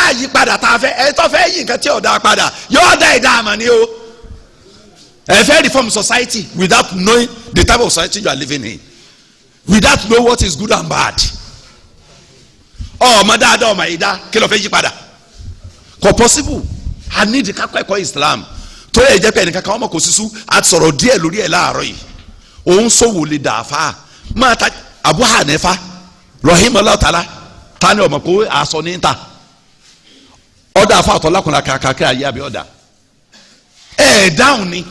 Àyípadà tá a fẹ́, ẹ tó fẹ́ yí nǹkan tí ò dáa padà yóò dá ìdá àmọ́ ni o. Ẹ fẹ́ reform society without knowing the type of society you are living in, without know what is good and bad. Ọmọ dáadáa, ọmọ yìí dá, kí ló fẹ́ yí padà? Kò possible. I need kakọ ẹ̀kọ́ Islam tó yẹ jẹ́ pé ẹnìkan kan ọmọ kò sísú. A ti sọ̀rọ̀ díẹ̀ lórí ẹ̀ láàárọ̀ yìí. Òun sòwò lè dà fa máa ta. Abu Hanifa rahimahullah ta'ala, tani ọmọ kó aṣọ ní ta ọ̀dà afa àtọ́lákùnrin kàkàkiri ayé àbí ọ̀dà ẹ̀ dáhùn ni.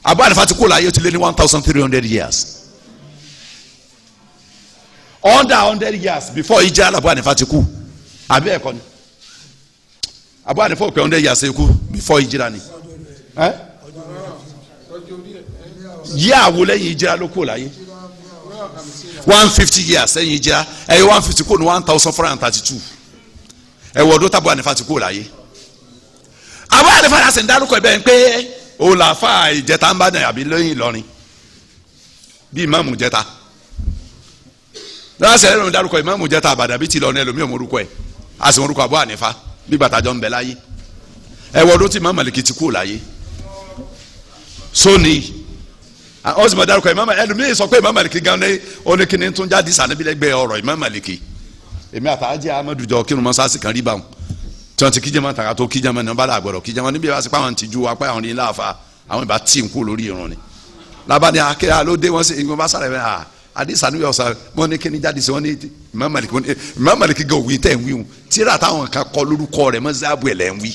Abu Hanifa ti kó láyé, ó ti lé ní 1300 years, under 100 years before ìjà Abu Hanifa ti kú, àbí ẹ̀kọ́ ni? Abu Hanifa ò pé 100 years kú before ìjìrà ni. Yí àwo lẹ́yìn ìjìrà ló kú láyé, 150 years lẹ́yìn ìjìrà. Ẹ̀yẹ 150 kó ní 1432. Ẹ̀wọ̀ ọdún tábù Hanifa ti kú láyé. Abu Hanifa yà sẹ̀ ń dárúkọ ẹ̀ bẹ́ẹ̀ pé òun là fà ìjẹta ń bá dàn àbí lóyún Ìlọrin bí ìmáàmù jẹta lọ́wọ́ sẹ́yìn lóun dárúkọ ìmáàmù jẹta àbàdàn bí ti lọ ní ẹlòmíì òmùrúkọ ẹ̀ a sì mọ̀rúkọ Abu Hanifa bí bàtàjọ́ ń bẹ láyé. Ẹ̀wọ̀ ọdún tí Imam Maliki ti kú láyé sóni, ó sì mọ̀ dárúkọ Imam. Ẹlòmíì sọ pé Imam Maliki gan ní oníkíní tún jáde sànẹ́bílẹ́gbẹ́ ọ̀rọ̀ Imam Maliki. Èmi àtàjẹ́ Amadu jọ kírun mọ́sáàsì kan rí báwọn tí wọ́n ti kíjẹ́ mọ́ tàkà tó kíjẹ́ mọ́ ní wọ́n bá dàgbọ̀rọ̀ kíjẹ́ mọ́ níbi ìbá sí pé àwọn ti ju apá àwọn ní láàfa àwọn ìbá tí ń kú lórí irun ni labani akéré ló dé. Wọ́n sì ìgbọ́n bá sàrẹ̀ bẹ́ẹ̀ à adisa ni ọ̀sà wọn ní kíní jáde sí wọn ní Imam Maliki. Wọn ní Imam Maliki gan òwì tẹ̀ ń wí wọn tíra táwọn kan kọ lórúkọ rẹ̀ mọ́sáàbù ẹ̀ lẹ́ ń wí.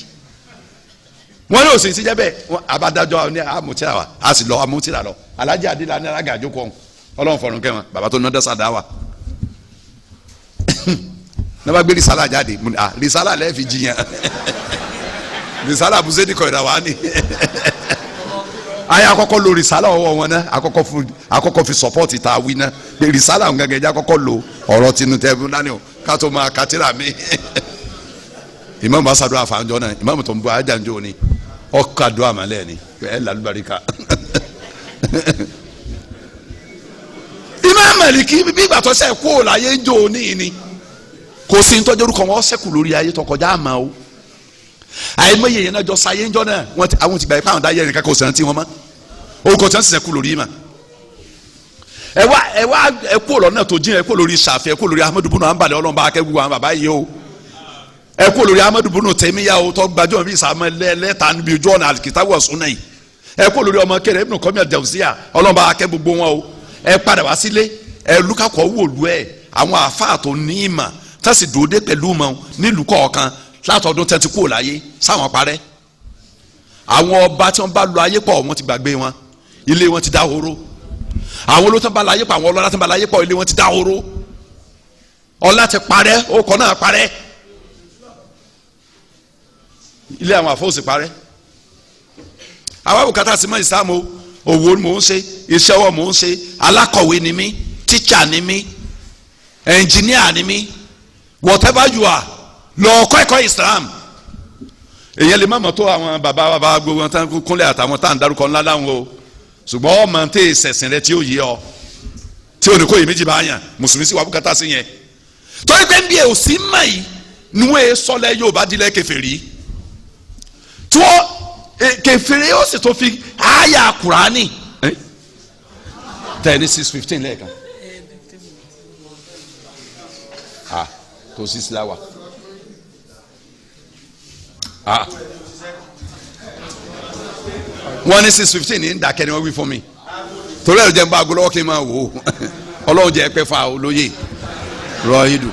Wọ́n ní òsì síjẹ́ bẹ́ẹ̀. Wọ́n abadájọ́ ní amútíra wa, a sì lọ amútíra lọ. Alájà adílà ní alága àjókòó ọ̀hún, Ọlọ́run fọ̀rùn kẹ́ wọn, bàbá tó ná dẹ́sà dá wa ní wọ́n bá gbé risala jáde. Mo ní ah, risala lẹ́ẹ̀ fi jiyàn, risala abusedi kọ̀ ìdá wa ni ayé akọ́kọ́ lo risala ọwọ́ wọn náà, akọ́kọ́ fún akọ́kọ́ fi support ta wí náà pé risala ń gẹ́gẹ́ jẹ́ akọ́kọ́ lo ọ̀rọ̀ tinú tẹ́ fún dání o, ká tó máa katira mi. Imam asadu afanjọ náà, imam tó ń bọ ajanjo ni ọkà do àmàlẹ́ ni ẹ lálùbáríkà. Imam Maliki bí ìgbà tó sẹ́ kó o láyé ń jò ní ni kò sí ntọ́jú orúkọ wọn sẹ́kù lórí ayé tó kọjá àmà o. Àìmọye yẹn náà jọ sáyé ńjọ náà, wọn ti àwọn ti gbà yìí pé àwọn dá yẹn nìkan kò sẹ́yìn tí wọ́n mọ́ orúkọ tí wọ́n sì sẹ́kù lórí mà. Ẹ wá, ẹ wá, ẹ kú ọ̀rọ̀ náà tó jìn. Ẹ kú lórí Ṣàfẹ́, ẹ kú lórí Ahmadu bunu Hanbali, ọlọ́mọba akẹ́gbẹ́ àwọn bàbá yìí o. Ẹ kú lórí Ahmadu bunu Tẹ́míyà o, tó gbajúmọ̀ bí sàmọ́ lẹ́ta níbi ojú ọ̀nà al-kitabu wa sunnah yìí. Ẹ kú lórí ọmọ kẹrẹ Ibn Qayyim al-Jawziyya, ọlọ́mọba akẹ́ gbogbo wọn o. Ẹ padà wá sílé, ẹ lukakọ̀ wòlú ẹ àwọn àfáà tó ní ìmọ̀ tẹ́sí dòde pẹ̀lú mọ́ nílùú kọ̀ọ̀kan látọdún tẹ́tí kúrò láyé sáwọn parẹ́. Àwọn ọba tí wọ́n bá lọ ayé pọ̀, wọ́n ti gbàgbé wọn, ilé wọn ti dahoro. Àwọn olóòtú bá lọ ayé pọ̀, àwọn ọlọ́lá tí wọ́n bá lọ ayé pọ̀, ilé wọn ti dahoro, ọlá ti parẹ́, ọkọ̀ náà parẹ́, ilé àwọn àfọwọ́sì parẹ́. Àwọn àbùkátà sí mọ́ ìsáàmù. Òwò mò ń ṣe, iṣẹ́ ọwọ́ mò ń ṣe, alákọ̀wé ni mí, tíṣà ni mí, ẹnjìníà ni mí, whatever you are, lọ kọ́ ẹ̀kọ́ Islam. Èyàn lè má mọ̀ tó àwọn bàbá bàbá gbogbo wọn tán kúnlẹ̀ àtàwọn tá à ń darúkọ ńlá láwọn o, ṣùgbọ́n ọmọ tẹ ìṣẹ̀sìn rẹ tí ó yé ọ tí ò ní kó yìí méjì bá yàn. Mùsùlùmí sì wà bùkátà sí yẹn torí pé nbí ẹ ò sí mọ̀ yìí ni wọ́n yẹ sọlẹ̀ yóò bá dilẹ̀ kèfèrí tí wọ́n kèfèrí ó sì tó fi àyà Kùránì tẹ̀ ní 6:15 lẹ́ẹ̀kan ah tó six láwà ah wọ́n ní 6:15 ní dàkẹ́ ni wọ́n wí fún mi torí ẹ̀rọ jẹ́ ń bá aago lọ́wọ́ kí n máa wò ó. Ọlọ́run jẹ́ pẹ́ fa olóye rọ ìdù.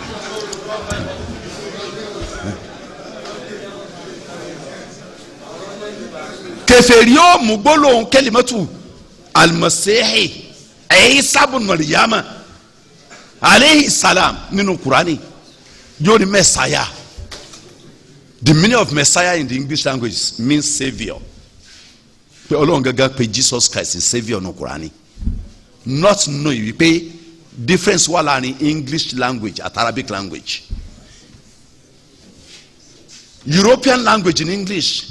Kèfèrí yóò mú gbólóhùn kẹlímẹ́tù alimọ̀sẹ́hì Isa bun Maryama aleyhi salam nínú Kurani, yóò ní Messiah. The meaning of Messiah in the English language means saviour, pé Ọlọ́run gángan pé Jesus Christ is saviour nínú Kurani, not knowing wípé difference wà láàrin English language àti Arabic language. European language in English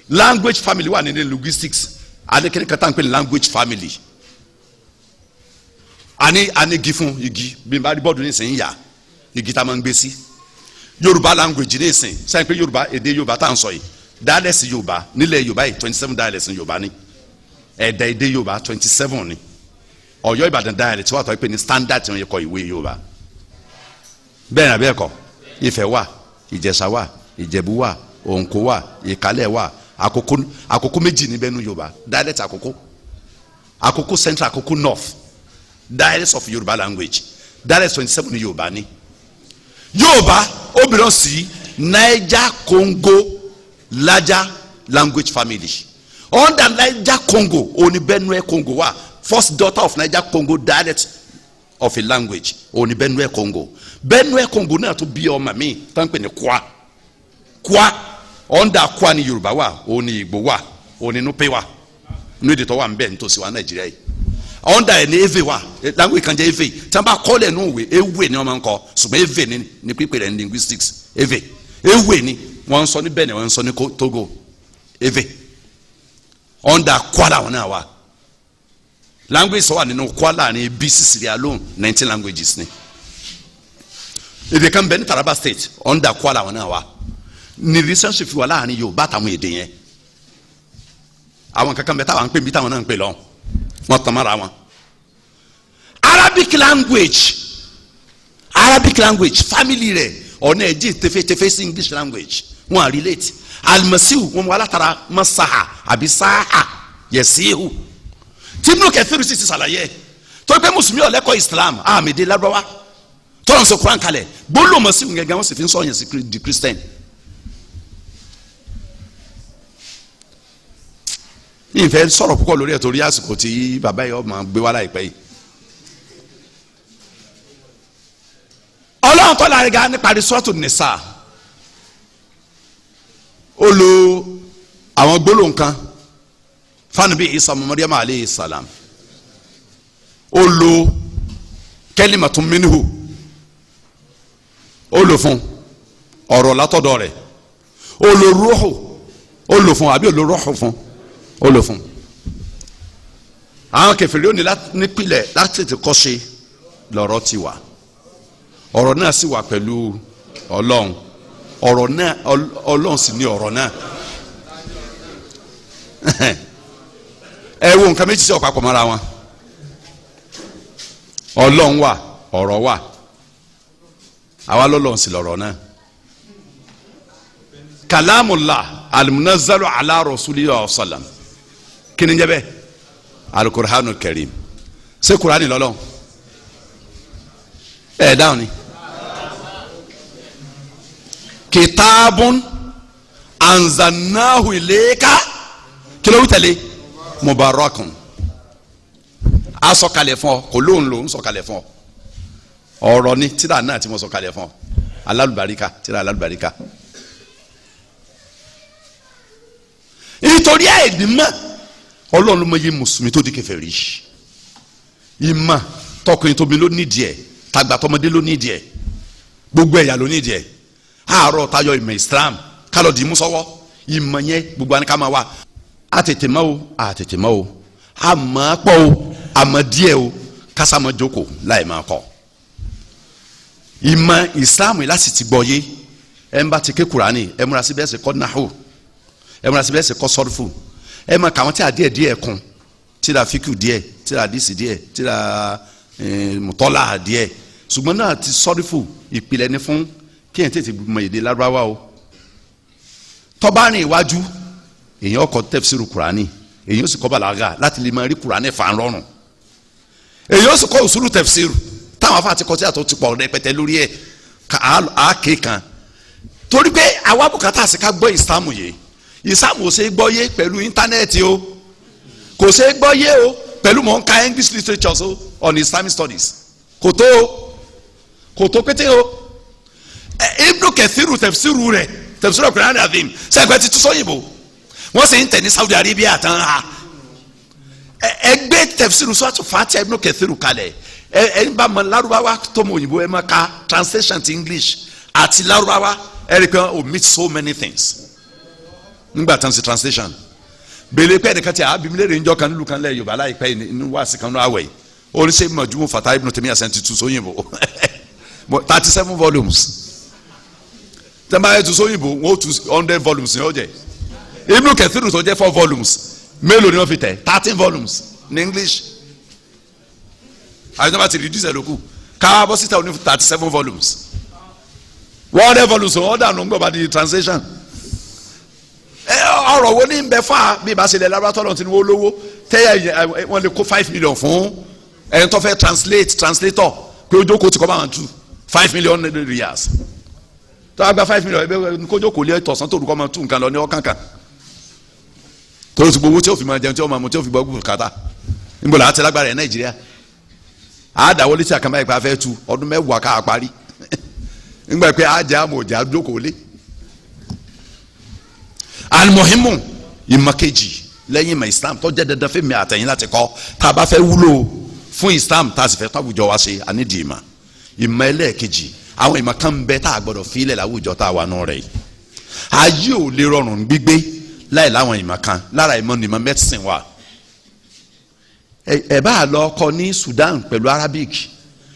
language family wà nínú linguistics adékèké kata ń pè ní language family. Ani igi fún igi bí n bá rí bọ́ọ̀dù nísìnyí yá igi tá a máa ń gbé sí. Yorùbá language ní ìsìn sẹ́yìn pé Yorùbá, èdè Yorùbá tá à ń sọ yìí, dialects Yorùbá nílẹ̀ Yorùbá yìí, 27 dialects ní Yorùbá ní. Ẹ̀dà èdè Yorùbá 27 ni. Ọ̀yọ́ Ìbàdàn dialect wà tó pé ní standard tí wọ́n yẹ kọ ìwé Yorùbá. Bẹ́ẹ̀ ni abẹ́ẹ̀kọ́? Ifẹ̀ wà, Ìjẹ̀ṣà wà, Ìjẹ̀bú wà, Òǹkó wà, Ìkálẹ̀ wà, Àkókó. Àkókó méjì níbẹ̀ nu Yorùbá dialect: Àkókó, Àkókó Central, Àkókó North. Dialects of Yorùbá language, dialects 27 ní Yorùbá ní. Yorùbá ó belong sí Niger Congo larger language family. Under Niger Congo, òní Benue Congo wà. First daughter of Niger Congo dialect of a language, òní Benue Congo. Benue Congo náà tó bí ọmọ mi tó ń pè ní Kwa. Kwa, under Kwa ní Yorùbá wà, òní Ìgbò wà, òní Nupe wà, inú èdè tó wà ń bẹ nítòsí wa Nàìjíríà yìí. Under ẹ̀ ní Ewe wà. Language kan jẹ́ Ewe tí wọ́n bá kọ́ lẹ̀ nù wé, Ewe ni wọ́n máa ń kọ́, ṣùgbọ́n Ewe ni ní pípé rẹ̀ ní linguistics. Ewe, Ewe ni wọ́n ń sọ ní Benin, wọ́n ń sọ ní Togo. Ewe, under Kwa làwọn náà wà. Language sọ wà nínú Kwa láàrin bí Sierra Leone, 19 languages ni. Èdè kan bẹ ní Taraba State, under Kwa làwọn náà wà. Ní relationship wà láàrin Yorùbá àtàwọn èdè yẹn. Àwọn kankan bẹ táwọn ń pè bí táwọn náà ń pè lọ, wọn tàn mára wọn. Arabic language, Arabic language family rẹ̀ ọ̀nà ẹ̀jẹ̀ tẹfẹ́tẹfẹ́ sí English language. Wọn à relate. Alimasiu, wọn wà látara masaha àbí sáà yẹsihu tí Ibn Kathir sì ti ṣàlàyé tó pé mùsùlùmí ọ̀lẹ́kọ̀ọ́ Islam àmìdí Lárúbáwá tọ́lọ̀ ń sọ Kuran kalẹ̀ gbólóhùn masiu gẹ́gẹ́ wọ́n sì fi ń sọ yẹn sí di Christian. Ìfẹ́ sọ̀rọ̀ púpọ̀ lórí ẹ̀ torí àsìkò tí bàbá yìí ọmọ gbé wá láìpẹ́ yìí. Ọlọ́run tọ́lá rẹ̀ ga nípa sọ́ọ̀tù nìsa, ó lo àwọn gbólóhùn kan fanabi Isa Maryam aleyhi salam. Ó lo kalimatun minhu, ó lò fún ọ̀rọ̀ látọ̀dọ̀ rẹ̀. Ó lo ruhu, ó lò fún, àbí ó lo ruhu fún, ó lò fún. Àwọn kèfèrí ó ní nípìlẹ̀ láti tètè kọ́ṣe lọ́rọ̀ ti wà. Ọ̀rọ̀ náà sì wà pẹ̀lú Ọlọ́run. Ọ̀rọ̀ náà, Ọlọ́run sì ní ọ̀rọ̀ náà. Ẹ wo nǹkan méjì sí ọ̀pápọ̀ mọ́ra wọn. Ọlọ́run wà, ọ̀rọ̀ wà. Àwa lọ́lọ́run sì lọ̀rọ̀ náà. Kalamullah almunazzalu ala rasulillah sallam. Kí ni jẹ́ bẹ́ẹ̀? Alukur'anul karim. Ṣé kur'ani lọ́lọ́run? Ẹ dáhùn ni. Kitaabun anzalnahu ilayka, kí ló wí tẹ̀lé? Mubarakun. A sọ̀kalẹ̀ fún ọ, kò lóun lòun sọ̀kalẹ̀ fún ọ. Ọ̀rọ̀ ni tírà náà tí mo sọ̀kalẹ̀ fún ọ, alálùbáríkà, tírà alálùbáríkà. Nítorí àìní mọ̀, Ọlọ́run ló mọ iye mùsùlùmí tó di kèfèrí. Ìmọ̀ tọkùnrin tóbi ló nídìí ẹ̀, tàgbà tọmọdé ló nídìí ẹ̀, gbogbo ẹ̀yà ló nídìí ẹ̀. Àárọ̀ tayọ ìmọ̀ Islam kálọ̀ dì í mú sọ́wọ́. Ìmọ̀ yẹn gbogbo àni ká máa wà. Àtètè mọ́ o, àtètè mọ́ o, àmọ́ pọ̀ o, àmọ́ díẹ̀ o, kásámọ́ jókòó láì máa kọ́. Ìmọ̀ Islam yìí láti ti gbọ́ yé. Ẹ̀ ń bá ti ké Kùránì, ẹ̀ múra sí bẹ́ẹ̀ sì kọ́ nahu, ẹ̀ múra sí bẹ́ẹ̀ sì kọ́ sọ́rùfù, ẹ̀ máa kà wọ́n tí a díẹ̀ díẹ̀ kún, tíra fíkù díẹ̀, tíra àdìsí díẹ̀, tíra mùtọ́lá díẹ̀. Ṣùgbọ́n náà ti sọ́rùfù ìpìlẹ̀ ni fún kí ẹ̀ tètè mọ èdè Lárúbáwá o. Tó bá rìn iwájú, èèyàn kọ́ tafsiru Kùránì, èèyàn sì kọ́ bàlágà láti lè máa rí Kùránì fà ń rọrùn, èèyàn sì kọ́ usulu tafsiru táwọn afa àti kọtí àtọ́ ti pọ̀ rẹpẹtẹ lórí ẹ̀ àáké kan. Torí pé àwa bùkátà sí ká gbọ́ ìsìlámù yìí. Ìsìlámù ò ṣe é gbọ́ yé pẹ̀lú íńtánẹ́ẹ̀tì o, kò ṣe é gbọ́ yé o pẹ̀lú mọ̀ ń ka English literature o on Islamic studies. Kò tó o, kò tó pété o. Ibnu Kathiru tafsiru rẹ̀, tafsiru Qur'an azim sẹ́gbẹ́ ti tún sọ́yìnbó, wọ́n sì ń tẹ̀ ní Saudi Arabia tán. Ha, ẹgbẹ́ tafsiru sọ́tù Fatiha Ibnu Kathiru kalẹ̀. Ẹ ń bá mọ Lárúbáwá tó mọ òyìnbó, ẹ máa ka translation ti English àti Lárúbáwá, ẹ rí i pé o meet so many things nígbà tán sí translation. Bèlè pé ẹnìkan tí a bí mílíọ̀nù ìjọ kan nílùú kan lẹ̀ Yorùbá láìpẹ́ yìí nínú wáàsí kan ní àwẹ̀ yìí, oníṣẹ́ Majmu Fatawa Ibn Taymiyyah sẹ́ńtì tún sóyìnbó 37 volumes. Tẹ́lẹ̀ bá tu sóyìnbó, wọ́n ó tu 100 volumes ní ọ̀jẹ̀. Ibn Kathir tó jẹ́ 4 volumes, mélòó ni wọ́n fi tẹ̀? 13 volumes ní English. Àti bá ti reduce ẹ̀ lókù káwá bọ́ síta, ní 37 volumes. 100 volumes wọ́n dànù ń gbọ́ bá di translation. Ọ̀rọ̀ wo ní bẹ fún wa bí ibà ṣe lẹ̀ lábàtọ̀ lọ́n ti ní wọ́n lówó tẹ́yà? Wọ́n lè kó 5 million fún ẹni tó fẹ́ translate, translator, pé ó jókòó tí kò bá wọn tú, 5 million riyals. Tó a gba 5 million ẹbẹ kó jókòó lé tọ̀sán tó olùkọ́ máa tú nǹkan lọ ní ọkàn kan tó ti gbowó, tí ó fi máa jẹun, tí ó máa mu, tí ó fi gbọ́ bùkátà. Níbo la ti lágbára ẹ̀? Nàìjíríà àádáwọlé tí àkànbá yìí pa fẹ́ tu ọdún 10 ká parí nígbà pé àjẹ́ àmọ̀ òjá jókòó lé. Alimohimu, ìmọ̀ kejì lẹ́yìn ìmọ̀ Islam tó jẹ́ dandan fún mi àtẹ̀yìn láti kọ́, tá a bá fẹ́ wúlò fún Islam, tá a sì fẹ́ tó àwùjọ wa ṣe, ànídìí ìmọ̀. Ìmọ̀ ẹlẹ́ẹ̀kejì, àwọn ìmọ̀ kan ń bẹ tá a gbọ́dọ̀ fílẹ̀ láwùjọ tá a wà nù rẹ̀ yìí. Ayé ò lè rọrùn gbígbé láì láwọn ìmọ̀ kan. Lára ìmọ̀ ní ìmọ̀ medicine wà. Ẹ bá lọ kọ́ ní Sudan pẹ̀lú Arabic,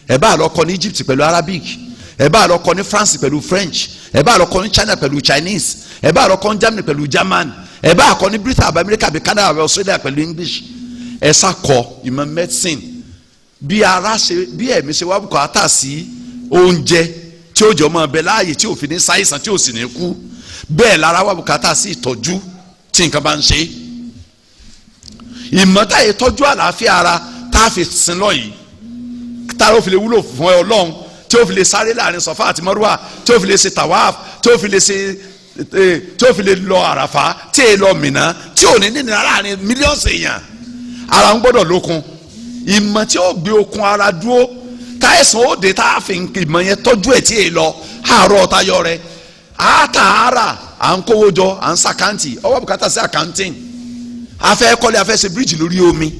ẹ bá lọ kọ́ ní Egypt pẹ̀lú Arabic, ẹ bá lọ kọ́ ní France pẹ̀lú French, ẹ bá lọ kọ́ ní China pẹ̀lú Chinese, ẹ bá lọ kọ́ ní Germany pẹ̀lú German, ẹ bá kọ́ ní Britain àbí America àbí Canada àbí Australia pẹ̀lú English, ẹ sá kọ́ ìmọ̀ medicine. Bí ara ṣe, bí ẹ̀mí ṣe wá bùkátà sí oúnjẹ tí ó jọ mọ́ ọbẹ̀ láàyè, tí ò fi ní ṣàìsàn, tí ò sì ní kú, bẹ́ẹ̀ lára wá bùkátà sí ìtọ́jú tí nǹkan bá ń ṣe. Ìmọ̀tá ìtọ́jú àlàáfíà ara tá a fi sin lọ yìí, tá a fi lè wúlò fún ẹ Ọlọ́run, tí ó fi lè sáré láàrin Sọfá àti Mọ́rúwà, tí ó fi lè ṣe tawaf, tí ó fi lè ṣe, tí ó fi lè lọ Àràfá, tí èè lọ Mìnà, tí ò ní nínú láàrin mílíọ̀nù èèyàn, ara ń gbọ́dọ̀ lókun. Ìmọ̀ tí ó gbé okun ara dúró táìsàn ó dé, tá a fi ìmọ̀ yẹn tọ́jú ẹ̀ tí èè lọ àárọ̀ tayọ rẹ̀ àtàárà. À ń kówó jọ, à ń ṣ'account, ọwọ́ bùkátà sí accounting. A fẹ́ kọ́lé, a fẹ́ ṣe bíríìjì lórí omi,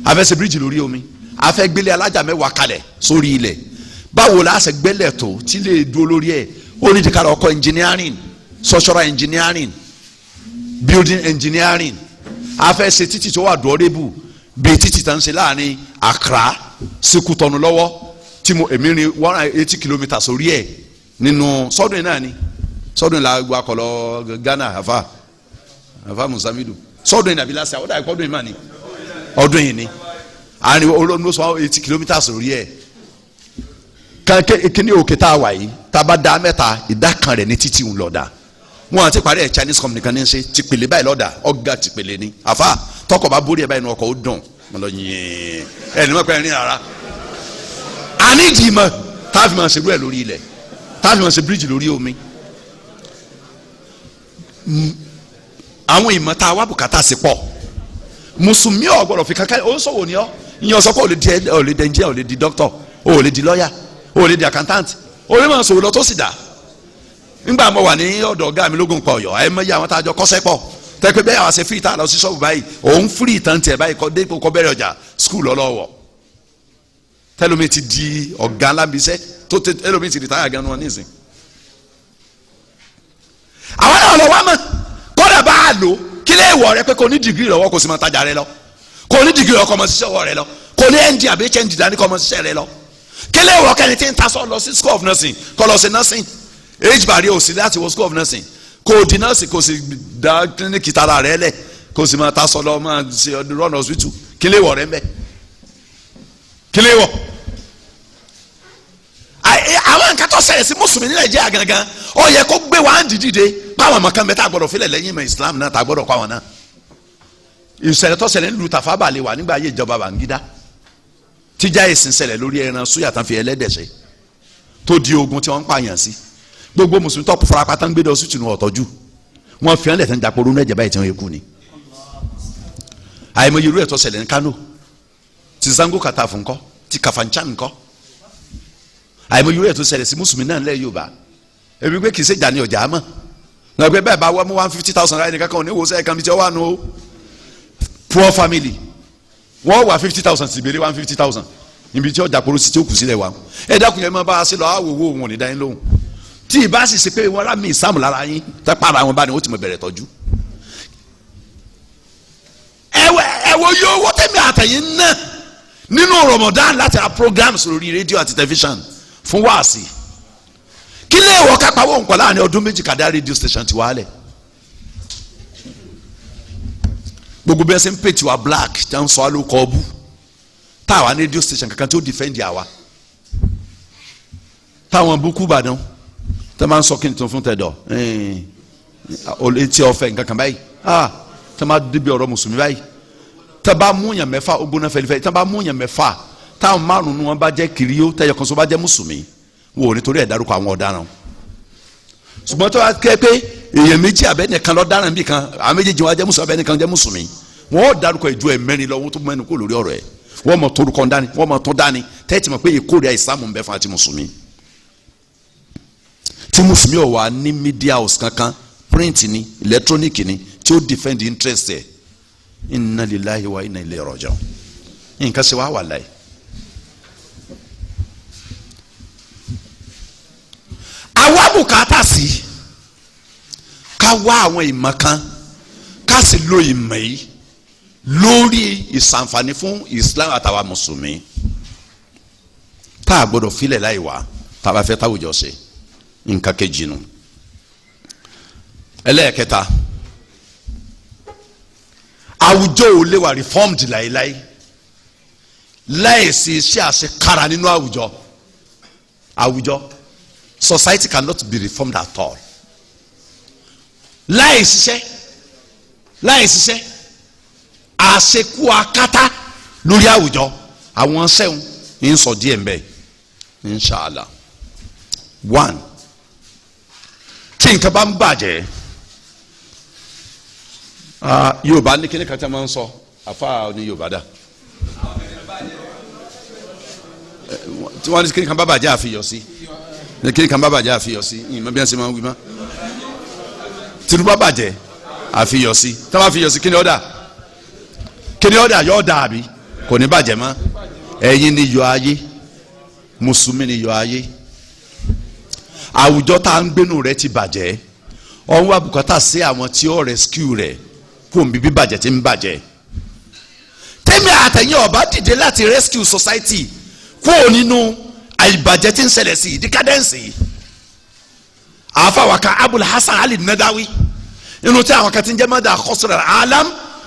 a fẹ́ ṣe bíríìjì lórí omi, a fẹ́ gbélé alájà 10 kalẹ̀ sórí ilẹ̀. Báwo la ṣe gbélé tó tí lè dúró lórí ẹ̀? Ó ní ìdíkàrà ọkọ̀ engineering, structural engineering, building engineering. A fẹ́ ṣe títì tó wà durable bíi títì tá ń ṣe láàrin Accra sí Kútọ́nù lọ́wọ́, tí mo èmi rin 180 kilometres orí ẹ̀ nínú sọ́dún yìí náà ni. Sọ́dún yìí la gba kọ̀ Ghana, àfa àfa Musamidu, sọ́dún yìí nàbí lásìá, ó dà ọdún yìí mà ní ọdún yìí ni àárín olóńgbò 80 kilometres orí ẹ̀. Kíní òkè tá a wà yìí, tá a bá da mẹ́ta, ìdá kan rẹ̀ ní títì ń lọ dà. Wọn àti parí ẹ̀. Chinese company kan ní í ṣe tìpele báyìí lọ́dà, ọ̀gá tìpele ni. Àfa tọkọ̀ bá borí ẹ̀ báyìí ní ọkọ̀ ó dùn mo lọ yẹn ẹ̀ ní mọ̀ pé rìn rárá. Àníjì mọ̀ tá a fi máa ṣerú ẹ̀ lórí ilẹ̀, tá a fi máa ṣe bíríìjì lórí omi. Àwọn ìmọ̀ tá a wá bùkátà sí pọ̀. Mùsùlùmí ò gbọ́dọ̀ fi kankan. Ó ń sọ̀wọ́ ni ọ́ ìyẹn sọ pé ò lè di engineer, ò lè di doctor, ò lè di lawyer, ò lè di accountant, ò lè máa sòwò lọ tó sì dà. Nígbà mo wà ní ọ̀dọ̀ ọ̀gá mi lógun pa Ọ̀yọ́, ẹ mọ̀ iye àwọn tá a jọ kọ́ṣẹ́ pọ̀ tẹ́pẹ́ bẹ́ẹ̀, àwọn ṣe free tá a lọ sí ṣọ́ọ̀bù báyìí, òun free tán tiẹ̀ báyìí, kọ́ dé kọ́ bẹ̀rẹ̀ ọjà school ọlọ́wọ́. Tẹlomi ti di ọ̀gá ńlá tó tẹlomi ti retire gan wọn nísìn. Àwọn náà lọ wá mọ̀ kọ́dà bá a lò kí lè wọ̀ rẹ pé kò ní degree lọ́wọ́, kò sì máa tajà rẹ lọ, kò ní degree lọ́wọ́, kò máa ṣiṣẹ́ ọwọ́ rẹ lọ, kò ní ND àbí HND dání, kò máa ṣiṣẹ́ rẹ lọ. Kí lè wọ̀ kẹ́ni tí ń tasọ̀ lọ sí school of nursing, kọ́ lọ sí nursing? Age barrier ò sí láti wọ school of nursing. Kò di nurse, kò sì dá clinic tara rẹ lẹ̀, kò sì máa tasọ̀ lọ, máa ṣe run hospital. Kí lè wọ̀ rẹ mbẹ́? Kí lè wọ̀? Àwọn nǹkan tó ṣẹlẹ̀ sí mùsùlùmí ní Nàìjíríà gangan, ó yẹ kó gbé wa ń dìde báwọn ọmọ kan bẹ tá a gbọdọ̀ filẹ̀ lẹ́yìn ìmọ̀ Islam náà, tá a gbọdọ̀ kọ́ àwọn náà. Ìṣẹ̀lẹ̀ tó ṣẹlẹ̀ nílùú Tafawa Balewa nígbà ayé ìjọba Babangida, tíjà ìsìn ṣẹlẹ̀ lórí ẹran súyà tán fi ẹlẹ́dẹ̀ ṣe, tó di ogun tí wọ́n ń pààyàn sí, gbogbo mùsùlùmí tó farapa tán gbé dọ̀ sí tìǹbù ọ̀tọ́jú wọn fi hàn lẹ̀ tán jàpọ̀ ronú ẹ̀jẹ̀ báyìí tí wọ́n yẹ kú ni. Àìmọye irú ẹ̀ tó ṣẹlẹ̀ ní Kano, ti Zango Kataf ńkọ́, ti Kafanchan ńkọ́. Àìmọye irú ẹ̀ tó ṣẹlẹ̀ sí mùsùlùmí náà lẹ́ Yorùbá. Ebi pé kì í ṣe ìjà ni ọjà mọ̀ nàgbẹ́ bẹ́ẹ̀ bá wọ́n mú 150,000 ráyè nìkan kan ò ní wo sẹ́yìn kan bí tí ó wà nù o. Poor family wọ́n wà 50,000 sì béèrè 150,000 níbi tí ọjà koro sí tí ó kù sílẹ̀ wa. Ẹ dákun, yẹn máa bá a ṣe lọ àwòwò òun ò ní dá yín lóhùn. Tí ìbá sì ṣe pé wọ́n rà mí ìsáàmù lára yín tẹ́ para wọn bá ní wọ́n ti mọ̀ bẹ̀rẹ̀ tọ́jú. Ẹ wo yóò owó tẹ̀mí àtẹ̀yìn náà nínú Ramadan láti ra programs lórí rédíò àti tẹlifíṣàn fún wáàsí. Kí lè wọ ká Kápáwó nǹkan láàrin ọdún 2 kàdá radio station ti wálẹ̀. Gbogbo bí ẹ ṣe ń pè tiwa black tí wọ́n ń sọ alókọ̀ ọbú táwa ní radio station kankan tí ó defend àwa. Táwọn bukú Ìbàdàn tẹ́ máa ń sọ kí n tún fún tẹ̀dọ̀ etí ọ̀fẹ́ nǹkan kan báyìí, tẹ́ máa débi ọ̀rọ̀ mùsùlùmí báyìí, tẹ́ bá mú yàn mẹ́fà ó gbóná fẹ́lifẹ́li, tẹ́ bá mú yàn mẹ́fà táwọn márùn-ún wọn bá jẹ́ kiriyó tẹ́yọ kan so bá jẹ́ mùsùlùmí, wò ó nítorí ẹ̀ dárúkọ àwọn ọ̀daràn. Ṣùgbọ́n tó bá kẹ́ pé èèyàn méjì abẹ́nìkan lọ dáràn bí kan, àwọn méjèèjì wọn jẹ́ mùsùlùmí abẹ́nìkan jẹ́ mùsùlùmí, wọn ò dárúkọ ìjọ ẹ̀ mẹ́rin lọ, wọn tó mẹ́nu kó lórí ọ̀rọ̀ ẹ̀, wọ́n mọ̀ torúkọ dání, wọ́n mọ̀ tó dání, tẹ́tí mọ̀ pé ìkórìíra ìsìlámù ń bẹ fún àti mùsùlùmí. Tí mùsùlùmí ò wá ní media house kankan, print ni, electronic ni, tí ó defend interest ẹ̀, inna lillahi wa inna ilayhi raji'un. Nǹkan ṣe wá wà láyé. Àwa bùkátà sí ká wá àwọn ìmọ̀ kan, ká sì lo ìmọ̀ yìí lórí ìsànfàní fún Islam àtàwa mùsùlùmí, tá a gbọdọ̀ filẹ̀ láì wá tá a bá fẹ́ táwùjọ ṣe. Nǹkan kejì nu. Ẹlẹ́ẹ̀kẹta, àwùjọ ò lè wà reformed láéláé láìsí iṣẹ́ àṣekára nínú àwùjọ. Àwùjọ, society cannot be reformed at all láì ṣiṣẹ́, láì ṣiṣẹ́ àṣekú akátá lórí àwùjọ. Àwọn sẹ́wọ̀n ń sọ díẹ̀ ń bẹ inshallah. 1, tí nǹkan bá ń bàjẹ́, Yorùbá ní kíní kan tí a máa ń sọ, àfa ní Yorùbá dà tí wọ́n ní kíní kan bá bàjẹ́ àfihàn sí, ní kíní kan bá bàjẹ́ àfihàn sí, ìmọ̀ bí wọ́n ṣe máa ń wí mọ́. Tinubu bàjẹ́ àfihàn sí, tí wọ́n bá fihàn sí kíní ọ̀dà, kíní ọ̀dà yọ̀ ọ̀dà àbí kò ní bàjẹ́ mọ́. Ẹ̀yin ni yọ ayé, mùsùlùmí ni yọ ayé. Àwùjọ tá à ń gbénu rẹ̀ ti bàjẹ́, ọ̀hún wà bùkátà sí àwọn tí ó rescue rẹ̀ kó n bíbí bàjẹ́ tí ń bàjẹ́. Tẹ́mi àtẹ̀yìn ọ̀bá dìde láti rescue society kúrò nínú àìbàjẹ́ tí ń ṣẹlẹ̀ sí decadence. Àfàwàkà Abul Hasan Ali Nadawi inú tí àwọn kan ti ń jẹ́ mọ́dà khasra alam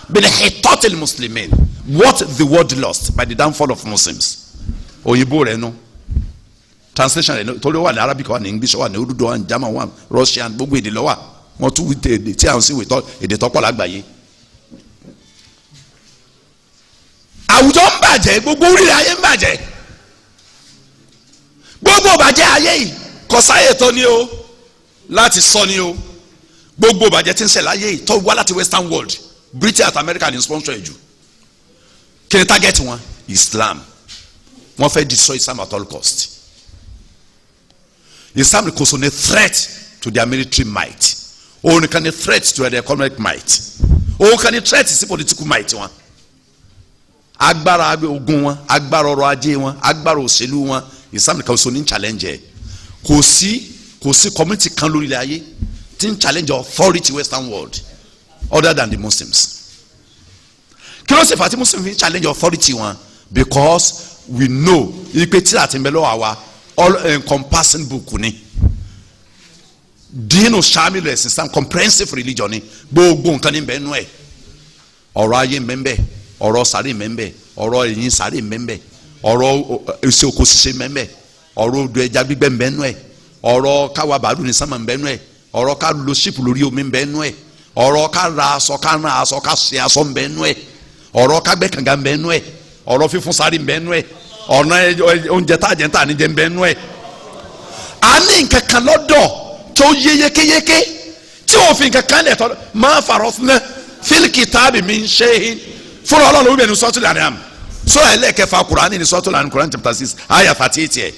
bil hitatil muslimin, what the world lost by the downfall of Muslims. Òyìnbó rẹ̀ nu translation rẹ̀ torí ó wà ní Arabic, wà ní English, wà ní Urdu, wà ní German, wà ní Russian, gbogbo èdè ló wà. Wọ́n tún wí èdè tí àwọn sì wí èdè tọ́pọ̀ lágbàáyé. Àwùjọ ń bàjẹ́, gbogbo orílẹ̀ ayé ń bàjẹ́, gbogbo bàjẹ́ ayé yìí kò sáyè tó ní o láti sọ ní o. Gbogbo bàjẹ́ tí ń ṣẹlẹ̀ ayé yìí tó wá láti Western world, Britain àti America ní sponsor ẹ̀ jù. Kí ni target wọn? Islam. Wọ́n fẹ́ destroy Islam at all cost. Islam kò sọ ní threat to their military might, òun nìkan ní threat to their economic might, òun kan ní threat sí political might wọn. Agbára ogun wọn, agbára ọrọ̀ ajé wọn, agbára òṣèlú wọn, Islam nìkan sọ ní challenge ẹ. Kò sí community kan lórí ilẹ̀ ayé tí ń challenge authority Western world other than the Muslims. Kí ló ṣe fà tí Muslims fi challenge authority wọn? Because we know ipe tí àti ń bẹ lọ́wọ́ àwa all encompassing book ni. Dínú sàmìlì ẹ̀sìn Islam comprehensive religion ni, gbogbo nǹkan ní bẹ́ẹ̀ nú ẹ̀. Ọ̀rọ̀ ayé ń bẹ ń bẹ, ọ̀rọ̀ sàárè ń bẹ ń bẹ, ọ̀rọ̀ ẹ̀yìn sàárè ń bẹ ń bẹ, ọ̀rọ̀ iṣẹ́ oko ṣíṣe ń bẹ ń bẹ, ọ̀rọ̀ odò ẹja gbígbẹ ń bẹ nú ẹ̀, ọ̀rọ̀ káwa bàálù ní sánmà ń bẹ nú ẹ̀, ọ̀rọ̀ ká lo ṣípù lórí omi ń bẹ nú ẹ̀, ọ̀rọ̀ ká ra aṣọ, ká rán aṣọ, ká ṣe aṣọ ń bẹ nú ẹ̀, ọ̀rọ̀ ká gbẹ́ kànga ń bẹ nú ẹ̀, ọ̀rọ̀ fífún sáré ń bẹ nú ẹ̀, ọ̀nà oúnjẹ tá a jẹ ń tà ní jẹ ń bẹ nú ẹ̀. A ní nǹkan kan lọ́dọ̀ tó yé yékéyéké tí òfin kankan lẹ̀ tọ́ máa farọ́ fún ẹ fil kitabi min shay'in fúnra Ọlọ́run wíbẹ̀ ní suratul An'am, sura ẹlẹ́kẹfà Kùránì ní suratul An'am, Kùránì chapter 6 ayah 38 yẹ.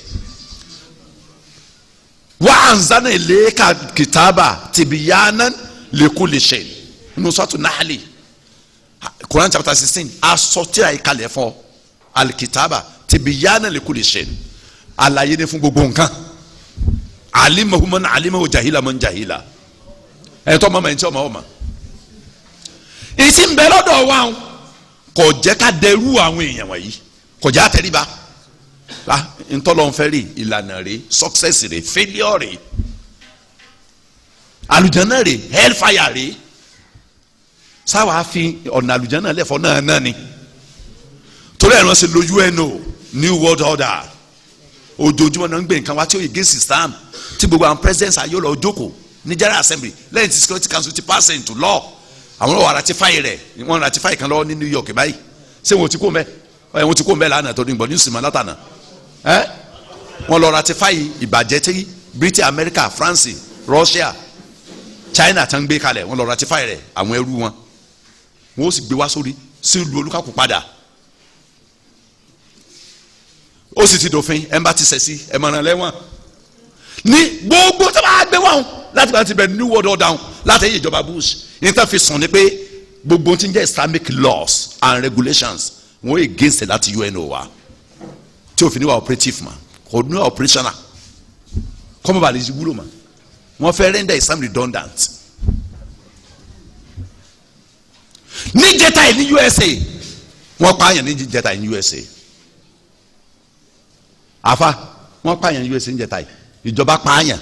Wa anzalna ilayka kitaba tibyanan likulli shay nínú suratul Nahl, Kùránì chapter 16 asọtí àyíkalẹ̀ fún alikitaba tibyanan likulli shay, àlàyé ni fún gbogbo nǹkan. Alimahu man alimahu jahila man jahila, ẹ̀tọ́ mama ẹ̀ ń tí ọmọ ọmọ ìtì ń bẹ lọ́dọ̀ wa kò jẹ́ ká dẹrú àwọn èèyàn wọ̀nyí, kò jẹ́ àtẹríba ntọ́lọ́nfẹ́ rè, ìlànà rè, success rè, failure rè. Àlùjánnà rè, hellfire rè. Sáwàá fi ọ̀nà àlùjánnà lẹ́fọ̀ náà náà ni. Torí ẹ̀rọ ṣe lo UNO, New World Order. Ojoojúmọ́ náà ń gbé nǹkan wá tí ó yẹ against Islam, tí gbogbo àwọn presidents ayé lọ jókòó ní General Assembly lẹ́yìn tí Security Council ti pass into law. Àwọn ọ̀rọ̀ ratify rẹ̀, wọ́n ratify kan lọ́wọ́ ní New York báyìí. Ṣé wọn ò ti kó mbẹ́? Ẹ̀ wọ́n ti kó mbẹ́ lánàá tó ní gbọ́ ní sùnmọ́ látànà. Ẹ́ wọ́n lọ ratify ìbàjẹ́ tí Britain, America, France, Russia, China tán gbé kalẹ̀. Wọ́n lọ ratify rẹ̀. Àwọn ẹrú wọn, wọ́n ó sì gbé wá sórí sí ìlú olúkàkú padà. Ó sì ti dòfin, ẹ̀ ń bá ti sẹ̀ sí ẹ̀ mọ̀ràn lẹ́wọ̀n ní gbogbo tó bá gbé wọn láti bá ti bẹ̀rẹ̀ New World Order láti ẹ̀yìn ìjọba Bush. Ní tá fi sùn ni pé gbogbo tí ń jẹ́ Islamic laws and regulations, wọ́n against it láti UNO wa, tí òfin ní wà operative ma, kò ní wà operational, kọ́mọ̀ bá lè wúlò ma. Wọ́n fẹ́ render Islam redundant. Ní jẹta yìí ní USA, wọ́n pààyàn ní jẹta yìí ní USA. Àfa, wọ́n pààyàn ní USA ní jẹta yìí. Ìjọba pààyàn,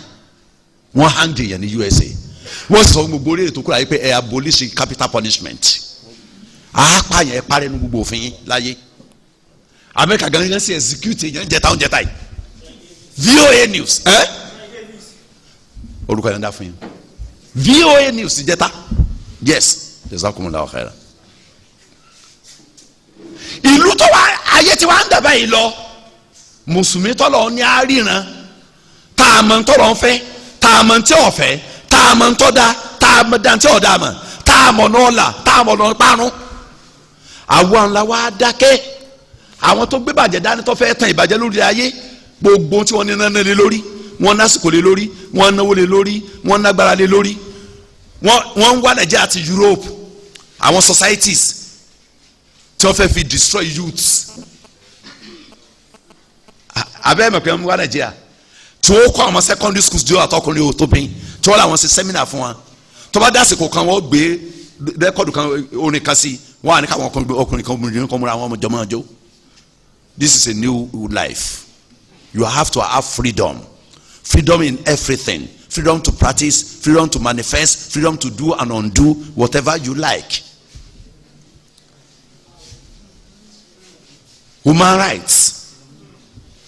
wọ́n hang yẹn ní USA. Wọ́n sọ gbogbo orí ètò kúrò ayé pé ẹ abolish capital punishment. Àápààyàn, ẹ parẹ́ nu gbogbo òfin yín láyé. Amẹ́ríkà gangan sì execute yẹn jẹta ń jẹta yìí. VOA News, ẹ orúkọ yẹn dá fún yín, VOA News jẹta. Yes, jazakumullahu khairan. Ìlú tó wá ayé tí wàá ń dàbá yìí lọ, mùsùlùmí tọ́lọ̀ ní àríran, tá a mọ̀ tọ́lọ̀ ń fẹ́, tá a mọ̀ tí ò fẹ́, tá a mọ̀ tọ́ da, tá a mọ̀ dantí ọ̀dà mọ̀, tá a mọ̀ náà là, tá a mọ̀ náà parun. Àwọn ńlá wa dákẹ́. Àwọn tó gbé bàjẹ́ dání tó fẹ́ tàn ìbàjẹ́ lórí ayé, gbogbo tí wọ́n ní náà lé lórí, wọ́n násìkò lé lórí, wọ́n náwó lé lórí, wọ́n nágbára lé lórí. Wọ́n ń wá Nàìjíríà àti Europe, àwọn societies tí wọ́n fẹ́ fi destroy youths. Abẹ́ mọ̀ pé wọ́n wá Nàìjíríà tí wọ́n kọ́ àwọn secondary schools jọ àtọkùnrin ò tóbi, tí wọ́n làwọn ṣe seminar fún wa. Tó bá dásìkò kan, wọ́n gbé rẹ́kọ̀dù kan, orin kan sí wọ́n á ní káwọn ọkùnrin kan, obìnrin kan múra àwọn ọmọ jọmọ́ ọjọ́. This is a new life. You have to have freedom, freedom in everything, freedom to practice, freedom to manifest, freedom to do and undo whatever you like. Human rights,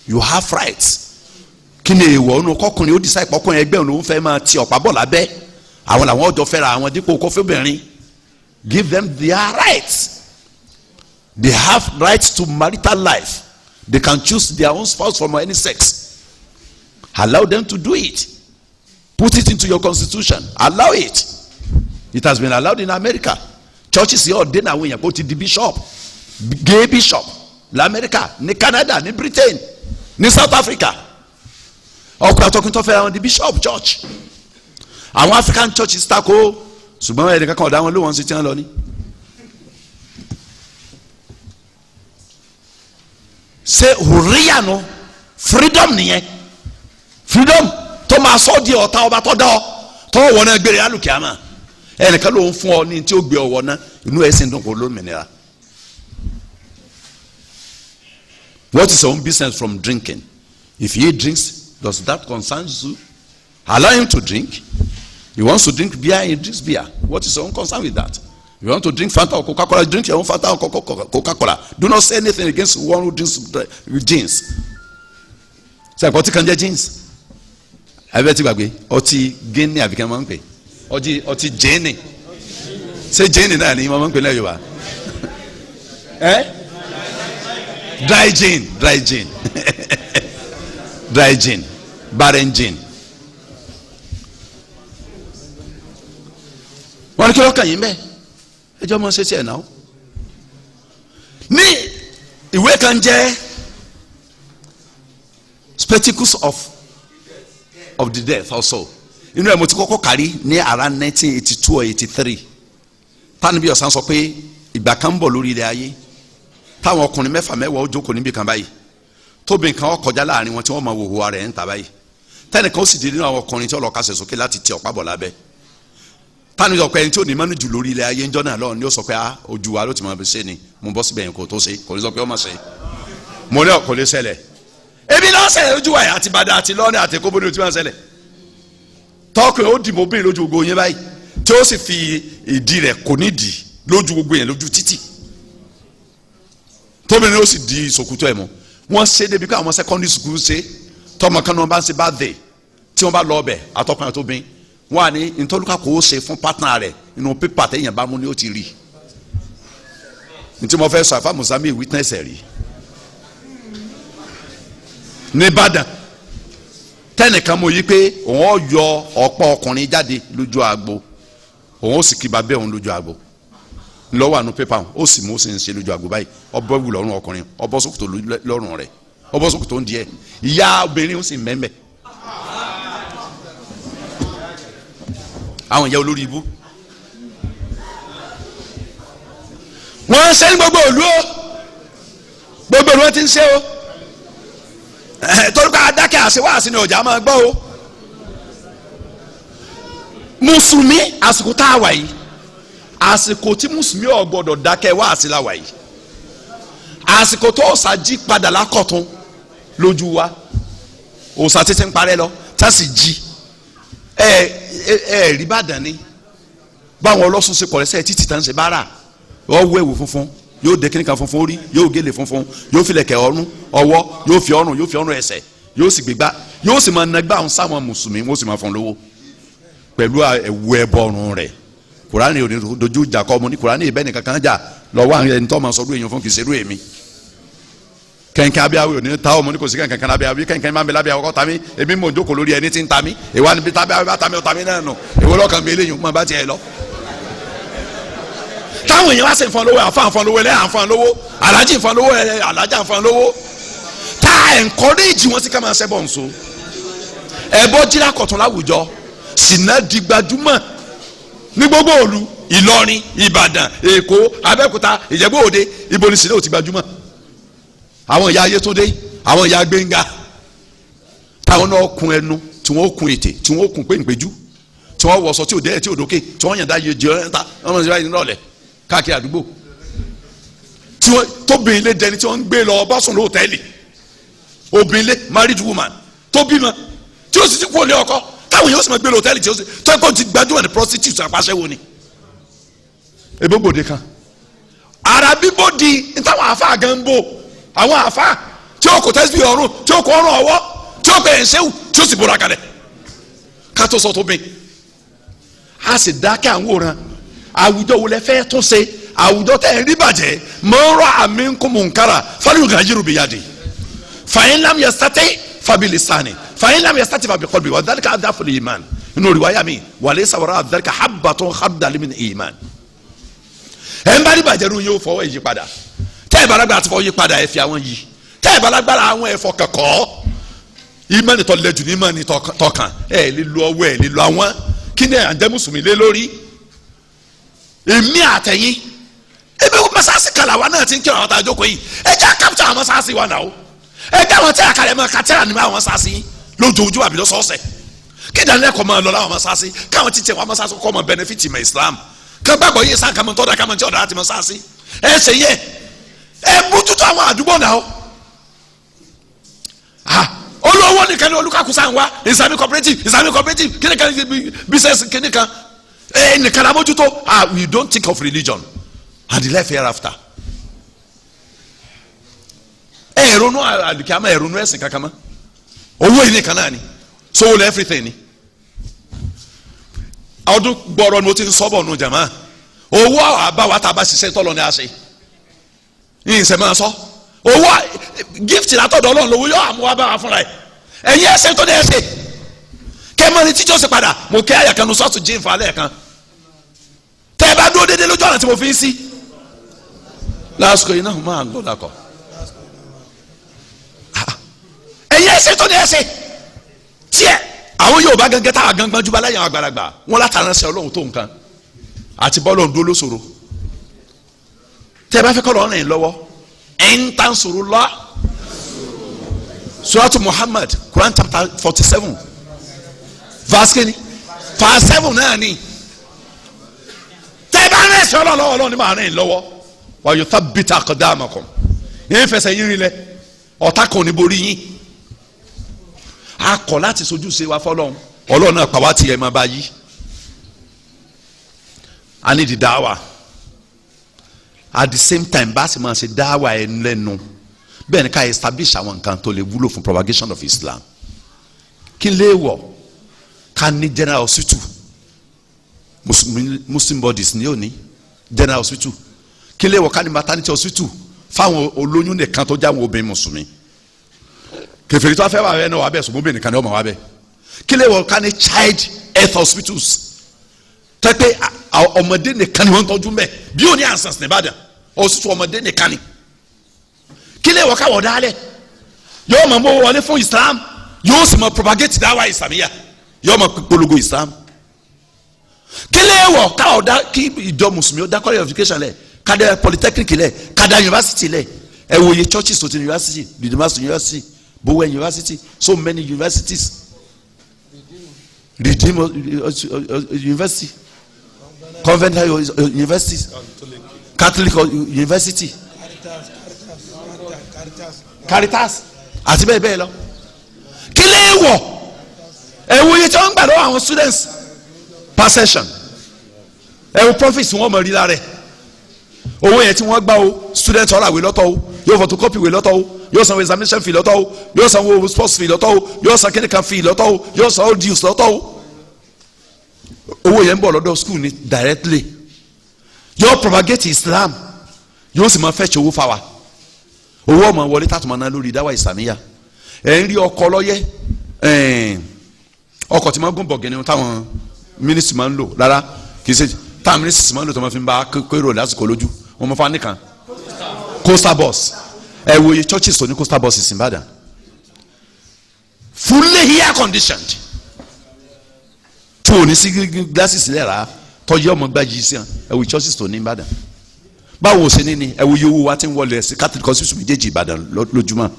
you have rights. Kí ni èèwọ̀ ọ̀nà kọkùnrin ó decide pọkùnrin ẹgbẹ́ òun fẹ́ máa ti ọ̀pá bọ̀ lábẹ́ àwọn làwọn ọjọ́ fẹ́ra àwọn dípò kọfíbìnrin? Give them their rights. They have rights to marital life. They can choose their own spouse from any sex. Allow them to do it. Put it into your constitution. Allow it. It has been allowed in America. Churches yóò dé náà, àwọn èèyàn kó ti di bishop, gay bishop lamẹ́ríkà, ní Canada, ní Britain, ní South Africa. Ọkùnrin àtọkùnrin tó fẹ́ àwọn di bishop church. Àwọn African churches tako, ṣùgbọ́n ẹnì kankan ọ̀dà wọn ló wọ́n ṣe tí wọ́n lọ ní. Ṣé hùríyà nu freedom nìyẹn? Freedom tó máa sọ di ọ̀tá ọba tó dá ọ tó wọ̀ náà gbére alùkìyàmà. Ẹnìkan ló ń fún ọ ní tí ó gbé ọwọ́ náà, inú ẹ̀ sì ń dùn kó lómìnira. What is your own business from drinking? If he drinks, does that concern you? Allow him to drink. He wants to drink beer, he drinks beer. What is your own concern with that? If you want to drink Fanta or Coca-Cola, drink your own Fanta or Coca-Cola. Do not say anything against one who drinks jeans. Ṣé àpótí kan jẹ́ jeans? Abẹ́ ti gbàgbé ọtí gíní àbí kí wọ́n máa ń pè ọtí jẹ́ẹ̀nì. Ṣé jẹ́ẹ̀nì náà ni wọ́n máa ń pè ní Yorùbá? Ẹ́ dry gin, dry gin, dry gin, barren gin. Wọ́n ní kí lọ́kàn yín bẹ́ẹ̀, ẹjọ́ mọ̀ ṣe tiẹ̀ náà. Ní ìwé kan jẹ́ Spectacles of the Death also. Inú ẹ̀ mo ti kọ́kọ́ kárí ní around 1982 or 83. Tánibí ọ̀sán sọ pé ìgbà kan ń bọ̀ lórí ilẹ̀ ayé táwọn ọkùnrin mẹ́fà mẹ́wàá ó jókòó níbi kan báyìí, tóbi nǹkan ó kọjá láàrin wọn tí wọ́n máa wò hùwà rẹ̀ ń ta báyìí. Tẹnìkan ó sì di nínú àwọn ọkùnrin tí ó lọ kásẹ̀ sókè láti ti ọ̀pá bọ̀ lábẹ́. Tani sọ pé ẹni tí ò ní mọ́nú jù lórí ilẹ̀ ayé ńjọ́ náà lọ́wọ́ ni ó sọ pé ah, ojú wa ló ti máa fi ṣe ni, mo bọ́ síbẹ̀ yẹn kò tó ṣe, kò ní sọ pé ó máa ṣe. Mo ní ọkọ̀ lè ṣẹlẹ̀. Ebi náà ṣẹlẹ̀ ojú wa yẹn àti Ìbàdàn àti Ìlọrin àti Èkó bó ni o ti máa ṣẹlẹ̀. Tọkùnrin ó dìbò obìnrin lójú gbogbo yẹn báyìí, tí ó sì fi ìdí rẹ̀ kò ní dì lójú gbogbo yẹn lójú títì, tóbìnrin ó sì di ṣòkòtò ẹ̀ mọ́. Wọ́n ṣe débi pé àwọn secondary school ṣe, tọmọ kan náà bá ń ṣe birthday, tí wọ́n bá lọ ọbẹ̀ àtọkùnrin àtobìnrin, wọ́n á ní ntọ́lùkà kò ó ṣe fún partner rẹ̀ inú pépà téèyàn bá mú ni ó ti rí. Ntí mo fẹ́ sọ àfa Musami witness ẹ̀ rí nìbàdàn, tẹnìkan mo yí pé òun ó yọ ọ̀pọ̀ ọkùnrin jáde lójú agbo, òun ó sì kí babẹ́ òun lójú agbo lọ́wọ́ àánú pépà òun ó sì mú ó sì ń ṣe lójú agbo báyìí, ọbọ̀ wù lọ́rùn ọkùnrin, ọbọ̀ sókòtò lọ́rùn rẹ̀, ọbọ̀ sókòtò ń diẹ, ìyá obìnrin ó sì mẹ́mẹ́. Àwọn ìyá olórí ibú wọ́n ń ṣe ní gbogbo ìlú o, gbogbo ìlú wọn ti ń ṣe o, torí pé adákẹ́ àṣewáàsí ni ọjà máa gbọ́ o. Mùsùlùmí àsìkò tá a wà yìí, àsìkò tí mùsùlùmí ò gbọdọ̀ dákẹ́ wáàsí la wà yìí, àsìkò tó ọ̀sà jí padà lákọ̀tún lójú wa, òòsà títí ń parẹ́ lọ tá a sì jí. Ẹ ẹ rí Ìbàdàn ni báwọn ọlọ́sùn ṣe kọ̀rẹ́sẹ̀ títí tá ń ṣe bára, ọwọ́ ẹ̀wù funfun yóò dé kíníkan funfun orí, yóò gèlè funfun, yóò filẹ̀kẹ̀ ọrùn ọwọ́, yóò fi ọrùn, yóò fi ọrùn ẹsẹ̀, yóò sì gbégbá, yóò sì máa nagbá àwọn sáwọn mùsùlùmí, wọ́n sì máa fún lówó pẹ̀lú ẹ̀wù ẹbọ ọrùn rẹ̀. Kùránì ò ní dojú ìjà kọ́ ọmọ ní kùránì ìbẹ́ nìkan kan jà lọ́wọ́ àwọn ẹni tó máa sọdún èèyàn fún kì í ṣerú èmi. Kẹ̀kẹ́ abíyáwó ò ní ta ọmọ ní kò sí kẹ̀kẹ́ kan abíyáwó, kẹ̀kẹ́ máa ń bẹ lábíyáwó kọ́ tami, èmi mò ń jókòó lórí ẹni tí ń tami, ìwà níbi tábíyáwó bá tami ọ̀tami náà nù, èwo lọ́kàn mi eléyìí mọ̀ bá tiẹ̀ lọ. Táwọn èèyàn wá sí nfọn lówó, àfa nfọn lówó, ẹlẹ́yà nfọn lówó, alájì nfọn lówó, alájà nfọn lówó, tá a encourage wọn sí ká máa ṣẹbọ nso. Ẹbọ jíra kọ̀tún láwùjọ, ṣìnà di gbajúmọ̀ ní gbogbo òlu, Ìlọrin, Ìbàdàn, Èkó, Abẹ́òkúta, Ìjẹ̀bú Òde, ibo ni ṣìnà ò ti gbajúmọ̀. Àwọn ìyá Ayétúndé, àwọn ìyá Gbénga, táwọn náà kun ẹnu, tí wọ́n kun ètè, tí wọ́n kun péńpéjú, tí wọ́n wọṣọ tí ò dé tí ò dókè, tí wọ́n yàn dá yé jẹ́ ẹ̀ ń ta, wọ́n mọ̀ sí báyìí nírọ̀lẹ́ káàkiri àdúgbò, tí wọn tóbìnrin lé dẹni tí wọn ń gbé lọ bọ́sùn lóòtẹ́ẹ̀lì, obìnrin lé married woman tó bímọ tí ó sì ti kú òlé ọkọ, táwọn yóò sì máa gbé lọ òtẹ́ẹ̀lì tí ó sì tó ẹ̀kọ́ ti gbajúmọ̀ ní prostitute apáṣẹ́wó ni. Ebógbòde kan ara bíbó di táwọn àáfàá gan ń bò, àwọn àáfàá tí ó kò tẹ́sí ọrùn, tí ó kò ọrùn ọwọ́, tí ó kò ẹ̀ńsẹ́wù, tí ó sì bóra kalẹ̀ ká tó sọ tó bí a sì dákẹ́ àwọn òran. Àwùjọ wo lẹ fẹ́ tún ṣe? Àwùjọ tẹ ẹ rí bàjẹ́ mọ́rọ́ àmì nkùmùnkárà fọlùkà yìí rúbi yáde fàyín lam yẹ sátẹ fabili sani fàyín lam yẹ sátẹ fabi kọlbi wà dálíkà adáfọlì ìmán inú riwaya mi wàlẹ́ sàwọ́rọ́ àdálíkà habatọ́ habdalimin ìmán. Ẹ ń bá rí bàjẹ́ nu yóò fọwọ́ yí padà, tẹ́ ẹ bá lágbára ti fọwọ́ yí padà ẹ fi àwọn yí, tẹ́ ẹ bá lágbára àwọn ẹ̀fọ́ kẹ̀kọ́ ìmánì tó lẹ́jù ní ìmánì tọkàn ẹ lè lo ọwọ́ ẹ lè lo àwọn kí ni à ń jẹ́ mùsùlùmí lé lórí. Èmi àtẹ̀yìn ebi masasi kala wa náà ti ń kí àwọn àtàjókòó yìí, ẹ jẹ́ àkàpùtà àwọn masasi wa náà o, ẹ jẹ́ àwọn tí a kàlẹ́ mọ́ kàtẹ́rà ní àwọn masasi lójoojúmọ́ àbí lọ́sọ̀ọ̀sẹ̀, kí ìdánilẹ́kọ̀ọ́ máa lọ láwọn masasi, káwọn títẹ̀ wọn masasi kọ́ mọ bẹnẹfìtì mọ́ Islam, ká gbàgbọ́ yé sáà kàmọ́ tọ́da kàmọ́ tí ọ̀dà láti masasi ẹ ṣe yẹ ẹ bójútó àwọn àdúgbò náà o. Olówó nìkan ni olùkàkùsà ń wá Islamic cooperative, Islamic cooperative kíni kan business kíni kan nìkan la mójútó. We don't think of religion and the life hereafter. Ẹ ronú àlùkìyámà, ẹ ronú ẹ̀sìn kankan mọ́, owó yìí nìkan náà ni, so wọlé everything ni. Ọdún gbọ́rọ̀ ni mo ti ń sọ́bọ̀ nù jàmá, owó àbáwá tá a bá ṣiṣẹ́ tọ́lọ ni a ṣe yìí ń sẹ́ máa sọ owó gift látọ̀dọ̀ Ọlọ́run lówó yóò àmú wa bá wa fúnra ẹ̀. Ẹ̀yin ẹ̀sẹ̀ tó ní ẹ̀sẹ̀ kẹ́mọ́ ni tíjọ́ sì padà mo kẹ́ àyàkanu sọ́ọ̀tù jí nfa lẹ́ẹ̀kan tẹ́ ẹ bá dúró déédéé lójú ọ̀nà tí mo fi ń sí lásìkò yìí náà máa ń gbọ́dọ̀ kọ́. Ẹ̀yin ẹ̀sẹ̀ tó ní ẹ̀sẹ̀ tiẹ̀ àwọn Yorùbá gángan táwa gángan jùlọ aláyàn àgbàlagbà wọn látara ṣe Ọlọ́run tó nǹkan àti bọ́ọ̀lù ọ̀dọ́ lóṣòro tẹ́ ẹ bá fẹ́ kọ́ lọ́rùn yìí lọ́wọ́ ẹ̀ ń tàn sòrò lọ. Suratu Muhammad Quran chapter 47 verse kini verse 7 náà ni tẹ́ ẹ bá rìn sí Ọlọ́run lọ́wọ́ Ọlọ́run ni màá rìn lọ́wọ́ wa yuthabbit aqdamakum yín fẹsẹ̀ yín rinlẹ̀ ọ̀tá kan ò ní borí yín. A kọ̀ láti sojú ṣe wa fọlọ́run Ọlọ́run náà pàwá tiẹ̀ máa bá yí. A ní di dáwà. At the same time, bá a sì máa ṣe dáwà ẹ lẹ́nu, bẹ́ẹ̀ ni ká establish àwọn nǹkan tó lè wúlò fún propagation of Islam. Kí lè wọ̀ ká ní general hospital, Muslim bodies ní òní general hospital. Kí lè wọ̀ ká ní maternity hospital fáwọn olóyún nìkan tó jáwọn obìnrin mùsùlùmí. Kèfèrí tó wá fẹ́ wà bẹ́ẹ̀ náà wà bẹ́ẹ̀, sùnmọ́ obìnrin nìkan ni wọ́n máa wà bẹ́ẹ̀. Kí lè wọ̀ ká ní child health hospitals tẹ́pẹ́ ọmọdé nìkan ni wọ́n ń tọ́jú mbẹ́, bí ó ní ansans ní Ìbàdàn, hospital ọmọdé nìkan ni. Kí lè wọ̀ káwọ̀ dálẹ̀ yóò máa mú wọlé fún Islam, yóò sì máa propagate dáwà ìsàmìyà, yóò máa polongo Islam. Kí lè wọ̀ káwọ̀ dá kí ìjọ mùsùlùmí ó dá college of education lẹ̀, kádà polytechnic lẹ̀, kádà university lẹ̀. Ẹ wo iye churches tó ti university, Redeemers University, Bowen University, so many universities, Redeem University, Convent University, Catholic University, Caritas àti bẹ́ẹ̀ bẹ́ẹ̀ lọ. Kí lè wọ̀? Ẹ wo iye tí wọ́n ń gbà lọ́wọ́ àwọn students per session. Ẹ wo profits wọ́n mọ̀ rí lára ẹ̀. Owó yẹn tí wọ́n gbà o, student ọ̀rọ̀ àwé lọ́tọ̀ o, yóò photocopy ìwé lọ́tọ̀ o, yóò sanwó examination fee lọ́tọ̀ o, yóò sanwó sports fee lọ́tọ̀ o, yóò san kíníkan fee lọ́tọ̀ o, yóò san all dues lọ́tọ̀ o. Owó yẹn ń bọ̀ lọ́dọ̀ school ni directly. Yóò propagate Islam, yóò sì máa fetch owó fáwa. Owó ọmọ wọlé tàtùmọ̀ náà lórí dáwà ìsàmìyà. Ẹ̀ ń rí ọkọ̀ lọ́yẹ́, ọkọ̀ tí máa ń gún bọ̀gẹ́ni táwọn mínísítì máa ń lò rárá, kì í ṣe táwọn mínísítì máa ń lò tó máa fi ń bá kérò lásìkò lójú wọn mọ fún nìkan, coastal bus. Ẹ wo iye churches tó ní coastal buses in Ìbàdàn, fully air conditioned, tí o ní sí glasses sílẹ̀ rà tọ́jú ọmọ gbájí sí ẹ. Wo churches tó ní Ìbàdàn, báwo ṣe ní ni? Ẹ wo iye owó wa ti ń wọlé sí Catholic hospital méjèèjì Ìbàdàn lójúmọ́,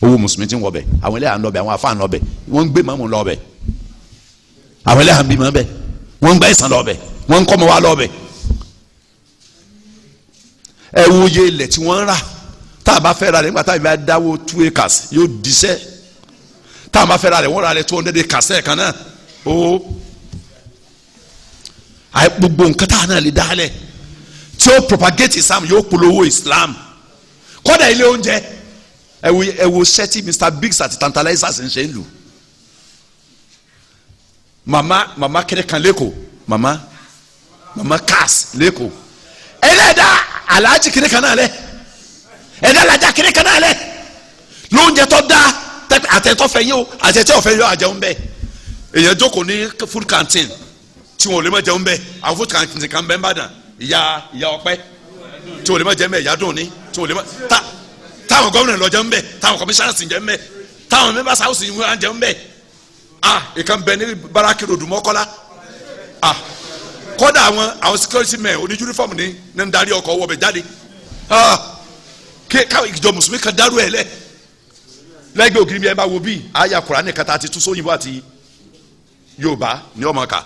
owó mùsùlùmí ti ń wọbẹ̀, àwọn ẹlẹ́yà ń lọ bẹ̀, àwọn afáà ń lọ bẹ̀, wọ́n ń gbé mọ́mú lọ bẹ̀, àwọn ẹlẹ́yà ń bímọ bẹ̀, wọ́n ń gbá ìsàn lọ bẹ̀, wọ́n ń kọ́mọ wa lọ bẹ̀. Ẹ wo iye ilẹ̀ tí wọ́n ń rà. Tá a bá fẹ́ ra rẹ̀ nígbà tá a bá dáwó 2 acres yóò diṣẹ́. Tá a bá fẹ́ ra rẹ̀, wọ́n ra rẹ̀ 200 acres ẹ̀ kan náà o. Gbogbo nǹkan tá a náà lè dá lẹ̀ tí ó propagate Islam, yóò polówó Islam, kódà ilé oúnjẹ. Ẹ wo sẹ́tì Mr Biggs àti Tantalizers ń ṣe ń lù. Mama kẹ́rẹ́ kan lẹ́kọ̀ọ́, mama cars lẹ́kọ̀ọ́, ẹlẹ́dàá alhaji kiri kan náà lẹ, ẹ̀dá alájà kiri kan náà lẹ lóúnjẹ tó dáa, àtẹ̀tọ́ fẹ́ yín o, àtẹ̀tọ́ fẹ́ yín o, àjẹun bẹ́ẹ̀. Èèyàn jókòó ní food canteen tí wọn ò lè má jẹun bẹ́ẹ̀. Àwọn food canteen kan bẹ́ẹ̀ ń bàdàn, ìyá ọpẹ́ tí wọn ò lè má jẹun bẹ́ẹ̀, ìyá dùn ní tí wọn ò lè má ta, táwọn gómìnà lọ jẹun bẹ́ẹ̀, táwọn commissioners jẹun bẹ́ẹ̀, táwọn members house yìí jẹun bẹ́ẹ̀. Ah, ìkan bẹ ní Baraki Road, Mọ́kọ́lá. Ah, kódà àwọn security men oní uniform ní ń darí ọkọ̀ wọbẹ̀ jáde. Ah, kí káwọn ìjọ mùsùlùmí kan dárú ẹ̀ lẹ̀ lẹ́gbẹ̀ẹ́ ògiri bí ẹ bá wo bí àyà Kùránì kata àti túnṣe àti Yorùbá ní ọmọ ká.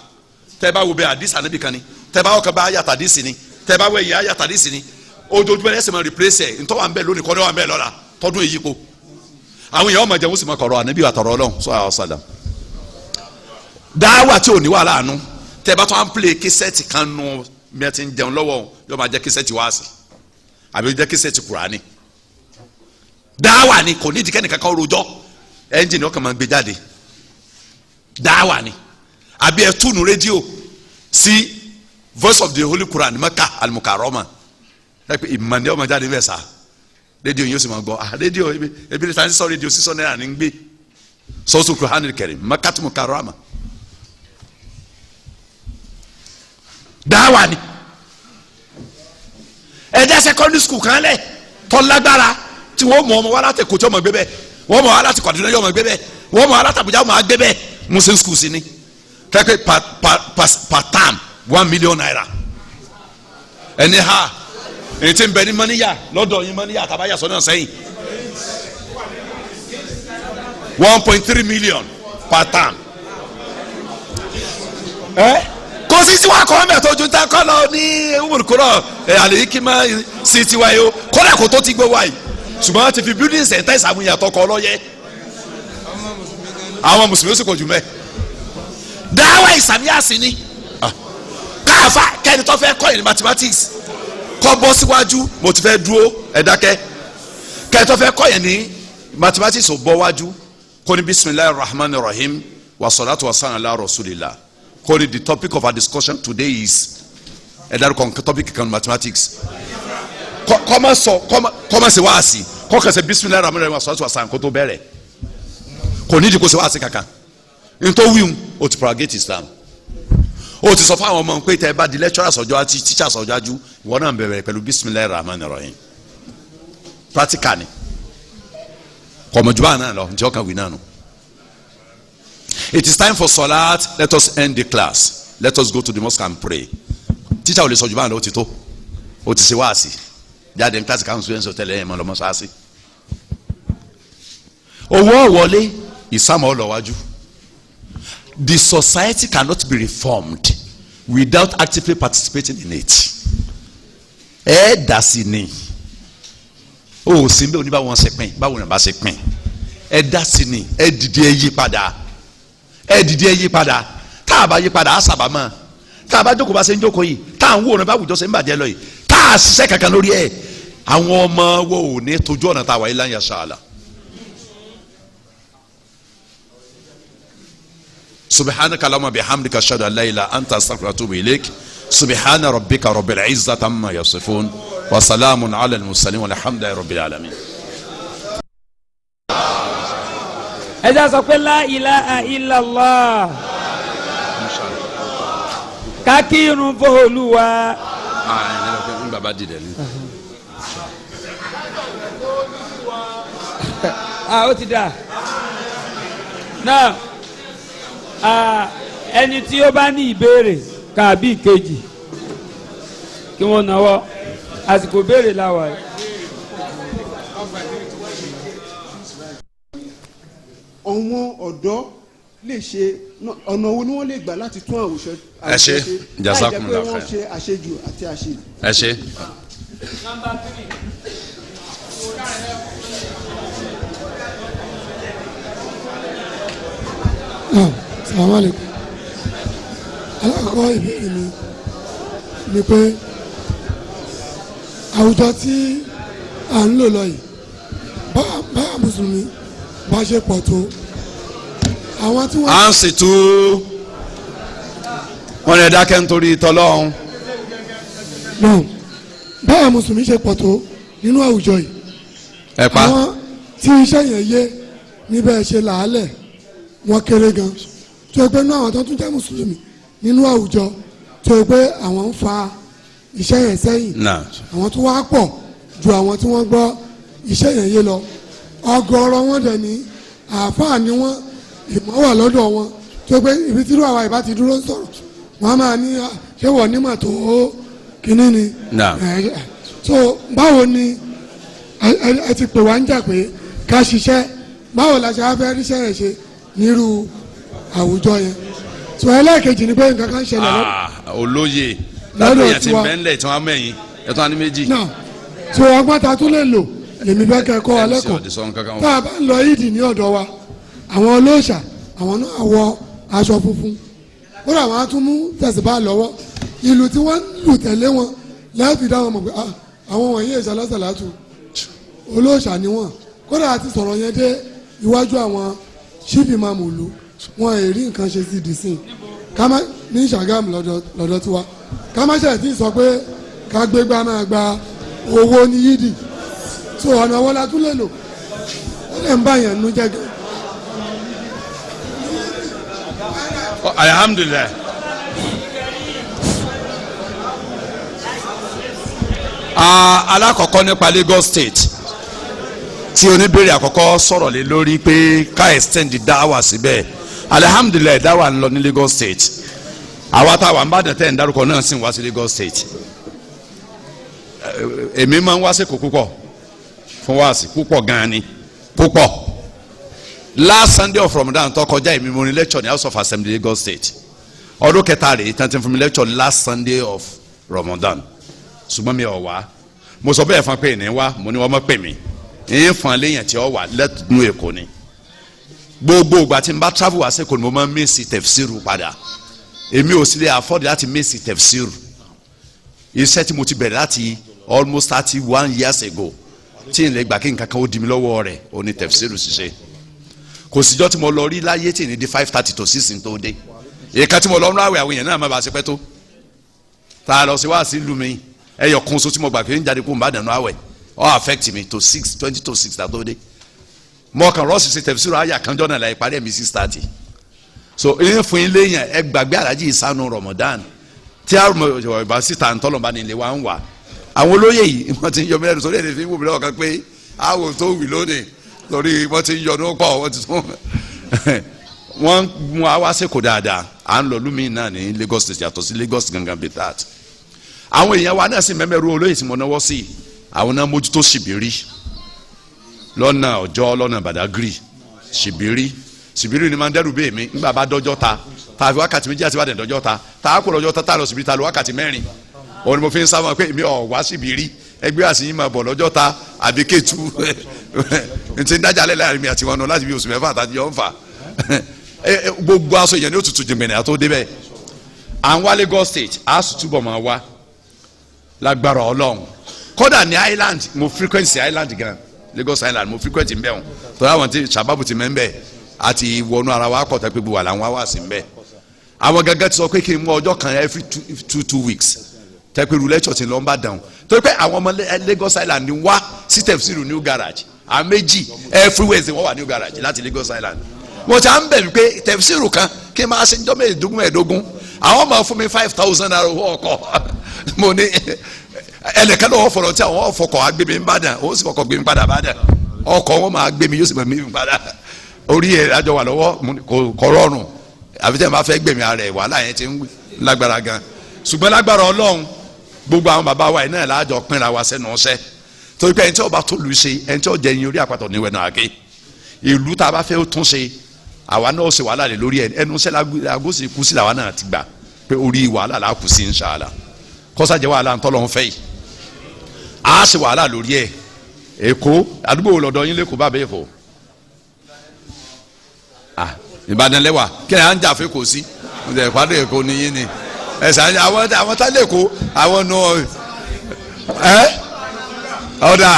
Tẹ́ bá wo bẹ, àdìsí ànábì kan ni. Tẹ́ bá wọ́n bá àyà tàdísì ni, tẹ́ bá wọ ẹ̀yìn àyà tàdísì ni. Ojoojúmọ́ ẹsẹ̀ máa replace ẹ̀. Ntọ́ wà ń bẹ̀ lónìí kọ́ ní wà ń bẹ̀ lọ́la tọdún èyí po. Àwọn èèyàn ọmọ jẹun sì máa kọ̀rọ̀ ànábì àtọ̀rọ̀ Ọlọ́run sọ àwọn sàlám. Dáwà tí ò ní wàhálà àánú. Tẹ́ bá tó à ń play cassette kan nù bí ẹ ti ń jẹun lọ́wọ́, yóò máa jẹ́ cassette wáàsì àbí jẹ́ cassette Kùránì. Dáwà ni, kò ní ìdíkẹ́ nìkan kan rojọ́, ẹ́ńjìnì ọkàn máa gbé jáde. Dáwà ni. Àbí ẹ tune rédíò sí Voice of the Holy Quran, Mecca Al-Mukarrama, ẹ pé ìmọ̀ni ọmọ jáde bẹ́ẹ̀ sá. Rédíò yóò sì máa gbọ́. Ah, rédíò ebi transistor rédíò sísọ náírà ní gbé sọ́sọ́ Quran Karim, Mecca Al-Mukarrama. Dáwà ni. Ẹ̀dá secondary school kan lẹ̀ tọ́lágbára tí wọ́n mọ̀ ọmọ wa láti Èkó tí ọmọ gbé bẹ́ẹ̀, wọ́n mọ̀ wa láti Kaduna yọmọ gbé bẹ́ẹ̀, wọ́n mọ̀ wa láti Àbújá ọmọ gbé bẹ́ẹ̀. Muslim school sí ni tẹ́pẹ́ per term ₦1 million. Ẹni ha èyí tí ń bẹ ní mọ́níyà lọ́dọ̀ yín, mọ́níyà tàbáyà sọ́nà sẹ́yìn, 1.3 million per term. Ẹ kò sí tí wàá kọ́ mẹ́tọ́ ojú ta kọ́ lọ ní ewúrúkúrọ̀ ẹ̀ àlè kí máa sí tiwa yìí o, kọ́dà kò tó ti gbé wáyìí, ṣùgbọ́n wọ́n ti fi building center ìsàmúyàtọ̀ kọ́ lọ́yẹ́. Àwọn mùsùlùmí ó sì kò jù mẹ́. Dáwà ìsàmìyàsí ni káàfà kẹ́ni tó fẹ́ kọ́ yìí ní mathematics kọ́ bọ́ síwájú, mo ti fẹ́ dúró, ẹ dákẹ́. Kẹ́ni tó fẹ́ kọ́ yìí ní mathematics ò bọ́ wájú, kó ní bisimilahi rahman rahim wa salatu wa salam ala rasulillah, kó ní the topic of our discussion today is, ẹ dárúkọ topic kan mathematics, kọ́ ma sọ, kọ́ ma ṣe wáàsí, kọ́ kẹsẹ̀ bisimilahi rahman rahim wa salatu wa salam kó tó bẹ̀rẹ̀, kò nídìí kó ṣe wáàsí kankan. Ntọ́ wíwù o ti propagate Islam, o ti sọ fún àwọn ọmọ pé tẹ ẹ bá di lecturers ọjọ́ àti teachers ọjọ́ ajú, ìwọ náà bẹ̀rẹ̀ pẹ̀lú bisimilahi rahman rahim. Practical ni, kọ̀mọ̀júbà náà lọ, njẹ́ ọkàn wí náà nù. It is time for salat, let us end the class, let us go to the mosque and pray. Teacher ò lè sọ jù báyìí lọ, ó ti tó, ó ti ṣe wáàsí jáde ní kíláàsì káwọn students tẹ́lẹ̀ ẹ̀ mọ́ lọ́mọ́ sáàsì. Owó wọlé ìsàmọ́ ọlọ́wájú. The society cannot be reformed without actively participating in it. Ẹ dá sí ni, o sì ń bẹ oníbàwọn ṣe pín, báwo ni bá ṣe pín, ẹ dá sí ni, ẹ dìde, ẹ yí padà, ẹ dìde, ẹ yí padà. Tá a bá yí padà, á sábà mọ́. Tá a bá jókòó bá ṣe ń jókòó yìí, tá à ń wò ní báwùjọ ṣe ń bàjẹ́ lọ yìí, tá a ṣiṣẹ́ kankan lórí ẹ̀, àwọn ọmọ wo ò ní tójú ọ̀nà tá a wà yìí láyà ṣáàlà. Subhanaka allahumma bihamdika ashhadu an la ilaha anta astaghfiruka wa atubu ilaik. Subhana rabbika rabbil izzati amma yasifun wa salamun ala al-mursalin walhamdulillahi rabbil alamin. Ẹ jẹ́ sọ pé la ilaha illallah, ká kírun f'Olúwa. Ó ti dà náà. Ẹni tí ó bá ní ìbéèrè kàbí ìkejì kí wọ́n náwó, àsìkò béèrè la wà yìí. Àwọn ọ̀dọ́ lè ṣe ọ̀nà wo ni wọ́n lè gbà láti tún àwùjọ ṣe láì jẹ́ pé wọ́n ṣe àṣejù àti àṣejù. Ẹ ṣe. Salaam alaikum. Alákọ̀ọ́ ìbéèrè mi ni pé àwùjọ tí à ń lò lọ yìí, bá mùsùlùmí bá ṣe pọ̀ tó, àwọn tí wọ́n. À ń sì tú wọn lè dákẹ́ nítorí tọ́lọ́hún. Náà báwa mùsùlùmí ṣe pọ̀ tó nínú àwùjọ yìí, ẹ pa àwọn tí iṣẹ́ yẹn yé níbẹ̀ ṣe làálẹ̀ wọn kéré gan, tó yẹ pé nínú àwọn tó tún jẹ́ mùsùlùmí nínú àwùjọ, tó yẹ pé àwọn ń fa iṣẹ́ yẹn sẹ́yìn, àwọn tó wá pọ̀ ju àwọn tí wọ́n gbọ́ iṣẹ́ yẹn yé lọ. Ọ̀gọ̀rọ̀ wọn dẹ̀ ní àáfàá ni wọ́n, ìmọ̀ wà lọ́dọ̀ wọn, tó yẹ pé ibi tí irú àwa ìbá ti dúró sọ̀rọ̀ wọ́n á máa ní ṣé wọ́n nímọ̀ tó kínní ni. So báwo ni ẹ ti pè wá ń jà pé ká ṣiṣẹ́, báwo la ṣe á fẹ́ ríṣẹ́ yẹn ṣe nírú àwùjọ yẹn? So ẹlẹ́ẹ̀kejì ni pé nǹkan kan ṣẹlẹ̀ lọ́dọ̀. Olóye lọ́dọ̀ yẹn ti bẹ́ńlẹ̀ tí wọ́n á mẹ́yìn ẹ̀ tó wá ní méjì. Náà so ọgbọ́n ta tún lè lò lèmi fẹ́ kẹ́ kọ́ wa lẹ́kọ̀ọ́. Tá a bá ń lọ ìdì ní ọ̀dọ̀ wa, àwọn olóòṣà àwọn náà wọ aṣọ funfun, kódà wọn á tún mú tẹ̀síbá lọ́wọ́, ìlú tí wọ́n ń lù tẹ̀lé wọn lẹ́ẹ̀fì dá wọn mọ̀ pé àwọn wọ̀nyí èsì alásàlátù olóòṣà ni wọ́n. Kódà àti sọ̀rọ̀ yẹn dé iwájú àwọn chief imam ìlú, wọn ò rí nǹkan ṣe sí dìísìn ká má ní Ṣàgámù lọ́dọ̀ tiwa, ká má ṣe tí sọ pé ká gbégbá máa gba owó ní yídì. So ọ̀nà wo la tún lè lò? Ó lè ń bá yẹn nu jẹ́ gan. Alhamdulillah. Alákọ̀ọ́kọ́ nípa Lagos State tí oníbèrè àkọ́kọ́ sọ̀rọ̀ lé lórí pé ká extend dáwà síbẹ̀. Alhamdulillah, dáwà ń lọ ní Lagos State. Àwa táwa ń bá dẹ̀tẹ̀ ń dárúkọ náà sì ń wá sí Lagos State. Èmi máa ń wá sẹ́kọ̀ọ́ púpọ̀ fún wáàsí púpọ̀ gan-an ni púpọ̀. Last Sunday of Ramadan tó kọjá, èmi mo ní lecture ní House of Assembly Lagos State. Ọdún kẹta rèé tán ti fún mi lecture last Sunday of Ramadan, ṣùgbọ́n mi ò wá. Mo sọ bẹ́ẹ̀ fún pé ní wá, mo ní wọ́n mọ̀ pè mí ìyẹn fún léyìn tí ó wà lẹ́nu Èkó ni. Gbogbo ìgbà tí n bá travel wá sẹ́kọ̀ọ́ ni mo máa ń miss tẹ̀fsíìrù padà. Èmi ò sì lè afford láti miss tẹ̀fsíìrù. Iṣẹ́ tí mo ti bẹ̀rẹ̀ láti almost 31 years ago tí n lè gbà kí nǹkan kan ó di mi lọ́wọ́ rẹ̀ ó ní tẹ̀fsíìrù ṣiṣẹ́. Kò síjọ́ tí mo lọ rí láyé tí ní di 5:30 to 6 tó dé. Èyíká tí mo lọ ń ráwẹ̀ àwọn èèyàn náà má bàa ṣe pẹ́ tó. Tá a lọ sí wá sí ìlú mi ẹyọ kan so tí mo gbà pé ń jáde kó n bá dànù àwẹ̀ ó affect mi to 6, 5:40 tó dé. Mo kàn rọ́ọ̀sì ṣe tẹ̀fsíìrù àyà kanjọ́ náà láì parí ẹ̀mí 6:30. So ìyẹn fún ilé yẹn ẹ gbàgbé Alhaji Ìsánu Ramadan tí a mọ̀ ìbá síta ntọ́lọ́ba ní ilé wa ń wà. Àwọn olóyè yìí wọ́n ti ń yọ mílíọ̀nù sórí ẹ̀dẹ̀ fi ń wò mí lọ́wọ́ kan pé àwọn tó wì lónìí lórí wọ́n ti ń yọ ní pọ̀ wọ́n ti tún wọ́n mú wa sẹ́kọ̀ọ́ dáadáa. À ń lọ lómi náà ní Lagos State yàtọ̀ sí Lagos gangan bíi that. Àwọn èèyàn wa náà sì mẹ́mẹ́rú olóyè tí mo náwó sí àwọn náà mójútó Ṣìbírí lọ́nà Ọjọ́ lọ́nà Badagry. Ṣìbírí Ṣìbírí ni máa ń dẹ́rù bẹ́ẹ̀ mi nígbà bá dọ́jọ́ ta tàbí wákàtí 2 àti bàdàn dọ́jọ́ ta tá a kò lọ́jọ́ ta tá a lọ Ṣìbírí ta lọ wákàtí 4. Òun ni mo fi ń sábà pé èmi ọ̀ wá Ṣìbírí ẹgbẹ́ àṣìyìn máa bọ̀ lọ́jọ́ ta àbí Kétu n ti ń dájà lẹ́ láàrin mi àti wọn nù láti bí oṣù 6 àti yọ̀ ń fà. Gbogbo aṣọ ìyẹn ní òtútù jìngbìnrin àtó débẹ̀. À ń wá Lagos State a sì túbọ̀ máa wá lágbára Ọlọ́run. Kódà ní Island mo frequency Island gan, Lagos Island mo frequency ń bẹ̀ wọn tọ́lá àwọn tí sábàbù ti mẹ́ ń bẹ̀ àti wọnú ara wa kọ̀tà pé gbogbo àlà ń wá wá sí ń bẹ̀. Àwọn gangan ti sọ pé kí n mú ọjọ́ kan every two weeks tẹ́pẹ́rù lecture ti lọ ń bá dàn torí pé àwọn ọmọ Lagos Island wá sí tẹ̀fsíìrù New Garage àwọn méjì every Wednesday wọ́n wà New Garage láti Lagos Island. Mo ti à ń bẹ̀ wípé tẹ̀fsíìrù kan kí n máa ṣe njọ́ 15 àwọn máa fún mi 5,000 naira owó ọkọ̀. Mo ní ẹnìkan náà wọ́n fọ̀rọ̀ tí àwọn fọkọ̀ agbé mi ń bá dàn ó sì fọkọ̀ gbé mi padà bá dàn ọkọ̀ wọn máa gbé mi yóò sì máa mi padà orí ẹ̀ àjọ wà lọ́wọ́ kò rọrùn àfi tẹ́ ẹ bá fẹ́ gbẹ̀mí ara ẹ̀ wàhálà yẹn ti ń lágbára gan. Ṣùgbọ́n lágbára Ọlọ́run gbogbo àwọn bàbá wa yìí náà láàjọ pínra wa sẹ́nu ọ̀sẹ̀ torí pé ẹni tí ó bá tó lù ṣe ẹni tí ó jẹ ẹyin orí àpàtọ̀ níwẹ̀ náà ké ìlú tá a bá fẹ́ tún ṣe àwa náà ṣe wàhálà lè lórí ẹnu ṣẹ́ lágòsì kú sí làwa náà ti gbà pé orí wàhálà là kù sí inshallah kọ́sàjẹ́ wàhálà ń tọ́lọ́ ń fẹ́ yìí a ṣe wàhálà lórí ẹ̀. Èkó àdúgbò lọ́dọ̀ yín lẹ́kọ̀ọ́ bàbá Èkó Ìbàdàn lẹ́wà kí ẹ̀ à ń jà fún Èkó sí ìpàdé Èkó ni yín ni ẹsẹ àwọn tá lẹ́kọ̀ọ́ àwọn nù ẹ ọ̀dà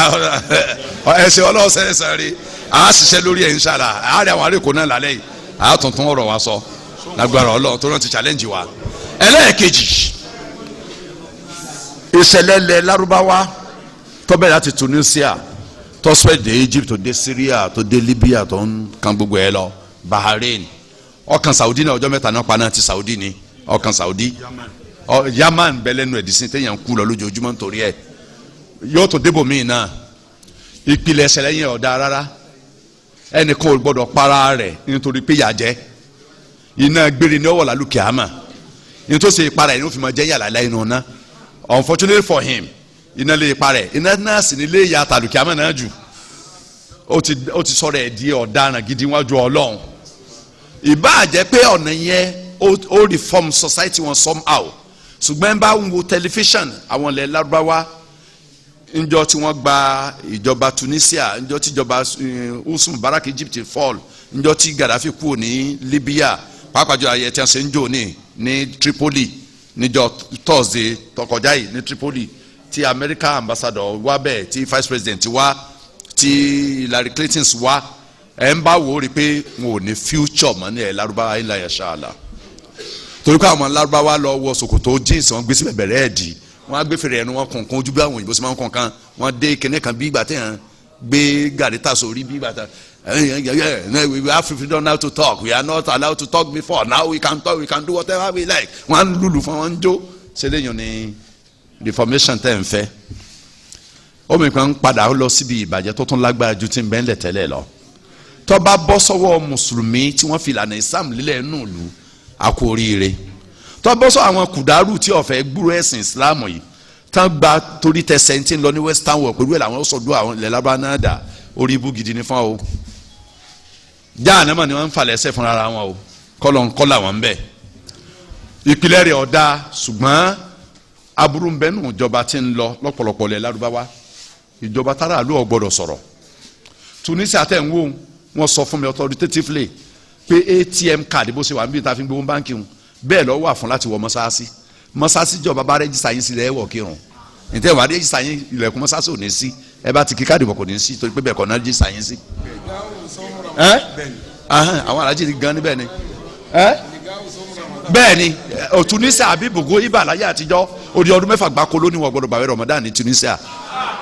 ẹsẹ ọlọ́sẹ̀ ẹsẹ̀ rí a ṣiṣẹ́ lórí ẹ̀ inshallah àárẹ̀ àwọn àárẹ̀ Èkó náà lálẹ́ yìí a tuntun ọ̀rọ̀ wa sọ lágbára Ọlọ́run tó náà ti challenge wa. Ẹlẹ́ẹ̀kejì ìṣẹ̀lẹ̀ lẹ̀ Lárúbáwá tó bẹ̀rẹ̀ láti Tunisia tó spread dé Egypt tó dé Syria tó dé Libya tó ń kan gbogbo ẹ̀ lọ Bahrain ọkàn Saudi náà ọjọ́ 3 náà pa náà ti Saudi ni ọkàn Saudi Yaman bẹ lẹ́nu ẹ̀dísìn téèyàn kú lọ lójoojúmọ́ nítorí ẹ̀ yóò tó débò míì náà. Ìpìlẹ̀ ẹsẹ̀ yẹn ọ̀dà rárá ẹnìkan ò gbọ́dọ̀ para rẹ̀ nítorí pé yà jẹ́ iná gbére ní ọwọ́ làlùkẹ́ àmà nítorí ìpara ẹ̀ ní ó fi máa jẹ́ yàrá láì nù ná. Unfortunately for him iná lè para ẹ̀ iná náà sì ní lè yà tàlùkẹ́ àmà náà jù ó ti sọ̀rọ̀ ẹ̀ di ọ̀daràn gidi wájú Ọlọ́run. Ìbáà jẹ́ pé ọ̀nà yẹn ó reform society wọn somehow ṣùgbọ́n bá ń wo tẹlifíṣàn àwọn ilẹ̀ Lárúbáwá njọ́ tí wọ́n gba ìjọba Tunisia njọ́ tí ìjọba Hosni Mubarak Egypt fall njọ́ tí Gaddafi kúrò ní Libya pàápàá jọ ayẹyẹ tí wọ́n ṣe ń jò ní Tripoli níjọ́ Thursday tó kọjá yìí ní Tripoli tí America ambassador wá bẹ́ẹ̀ tí vice president wá tí Hillary Clinton wá ẹ̀ ń bá wò ó rí i pé wọn ò ní future mọ́ ní ẹ̀ Lárúbáwá ilà yasha Allah torí pé àwọn Lárúbáwá lọ wọ ṣòkòtò jeans wọn gbé sí bẹ̀bẹ̀rẹ̀ ẹ̀ dì wọn á gbé fèrè ẹnu wọn kọ̀ọ̀kan ojú bí àwọn òyìnbó sì máa ń kọ̀ọ̀kan wọn dé kíní kan bí ìgbà téèyàn gbé gàrí tà sórí bí ìgbà tá we have freedom now to talk, we are not allowed to talk before, now we can talk, we can do whatever we like. Wọn á lùlù fún wọn jó ṣe léyìn ní reformation tẹ́ ń fẹ́. Omi kan ń padà lọ síbi ìbàjẹ́ tó tún lágbára ju ti ń bẹ́ńlẹ̀ tẹ́lẹ̀ lọ. Tó bá bọ́ sọ́wọ́ mùsùlùmí tí wọ́n fi ìlànà Islam lílẹ̀ nù lù a kú oríire. Tó bọ́ sọ àwọn kùdárù tí ó fẹ́ gbúrò ẹ̀sìn Islam yìí tán gba torí tẹsẹ̀ tí ń lọ ní western world pẹ̀lú ẹ̀ làwọn sọ̀dọ̀ àwọn ilẹ̀ lábá náà dà orí ibú gidi ní fún o. Jáànámà ni wọ́n ń falẹ̀ ẹsẹ̀ fúnra wọn o kọ́lọ̀ ń kọ́là wọn bẹ́ẹ̀. Ìpìlẹ̀ rẹ̀ ọ̀dà ṣùgbọ́n aburú ń bẹ nù ìjọba tí ń lọ lọ́pọ̀lọpọ̀ lẹ̀ Lárúbáwá ìjọba tára àlú ò gbọ́dọ̀ sọ̀rọ̀. Tunisia tẹ̀ ń wò Wọ́n sọ fún mi authoritatively pé ATM card bó ṣe wà níbi tá a fi ń gbowó báńkì ń bẹ́ẹ̀ lọ́ wà fún láti wọ mọ́sáàsì. Mọ́sáàsì jọba bá register yín sílẹ̀ ẹ̀ wọ̀ kírun. Ǹtẹ́ wàá register yín, ilẹ̀kùn mọ́sáàsì ò ní sí. Ẹ bá ti kí káàdì bọ̀ kò ní sí, torí pé bẹ́ẹ̀ kọ́ náà register yín sí. Àwọn alájí ti gan níbẹ̀ ni. Bẹ́ẹ̀ ni Tunisia àbí Bogo ibà láyé àtijọ́, odi ọdún 6 gbáko ló ní wọ́n gbọ́dọ̀ gbàwé Ramadan ní Tunisia.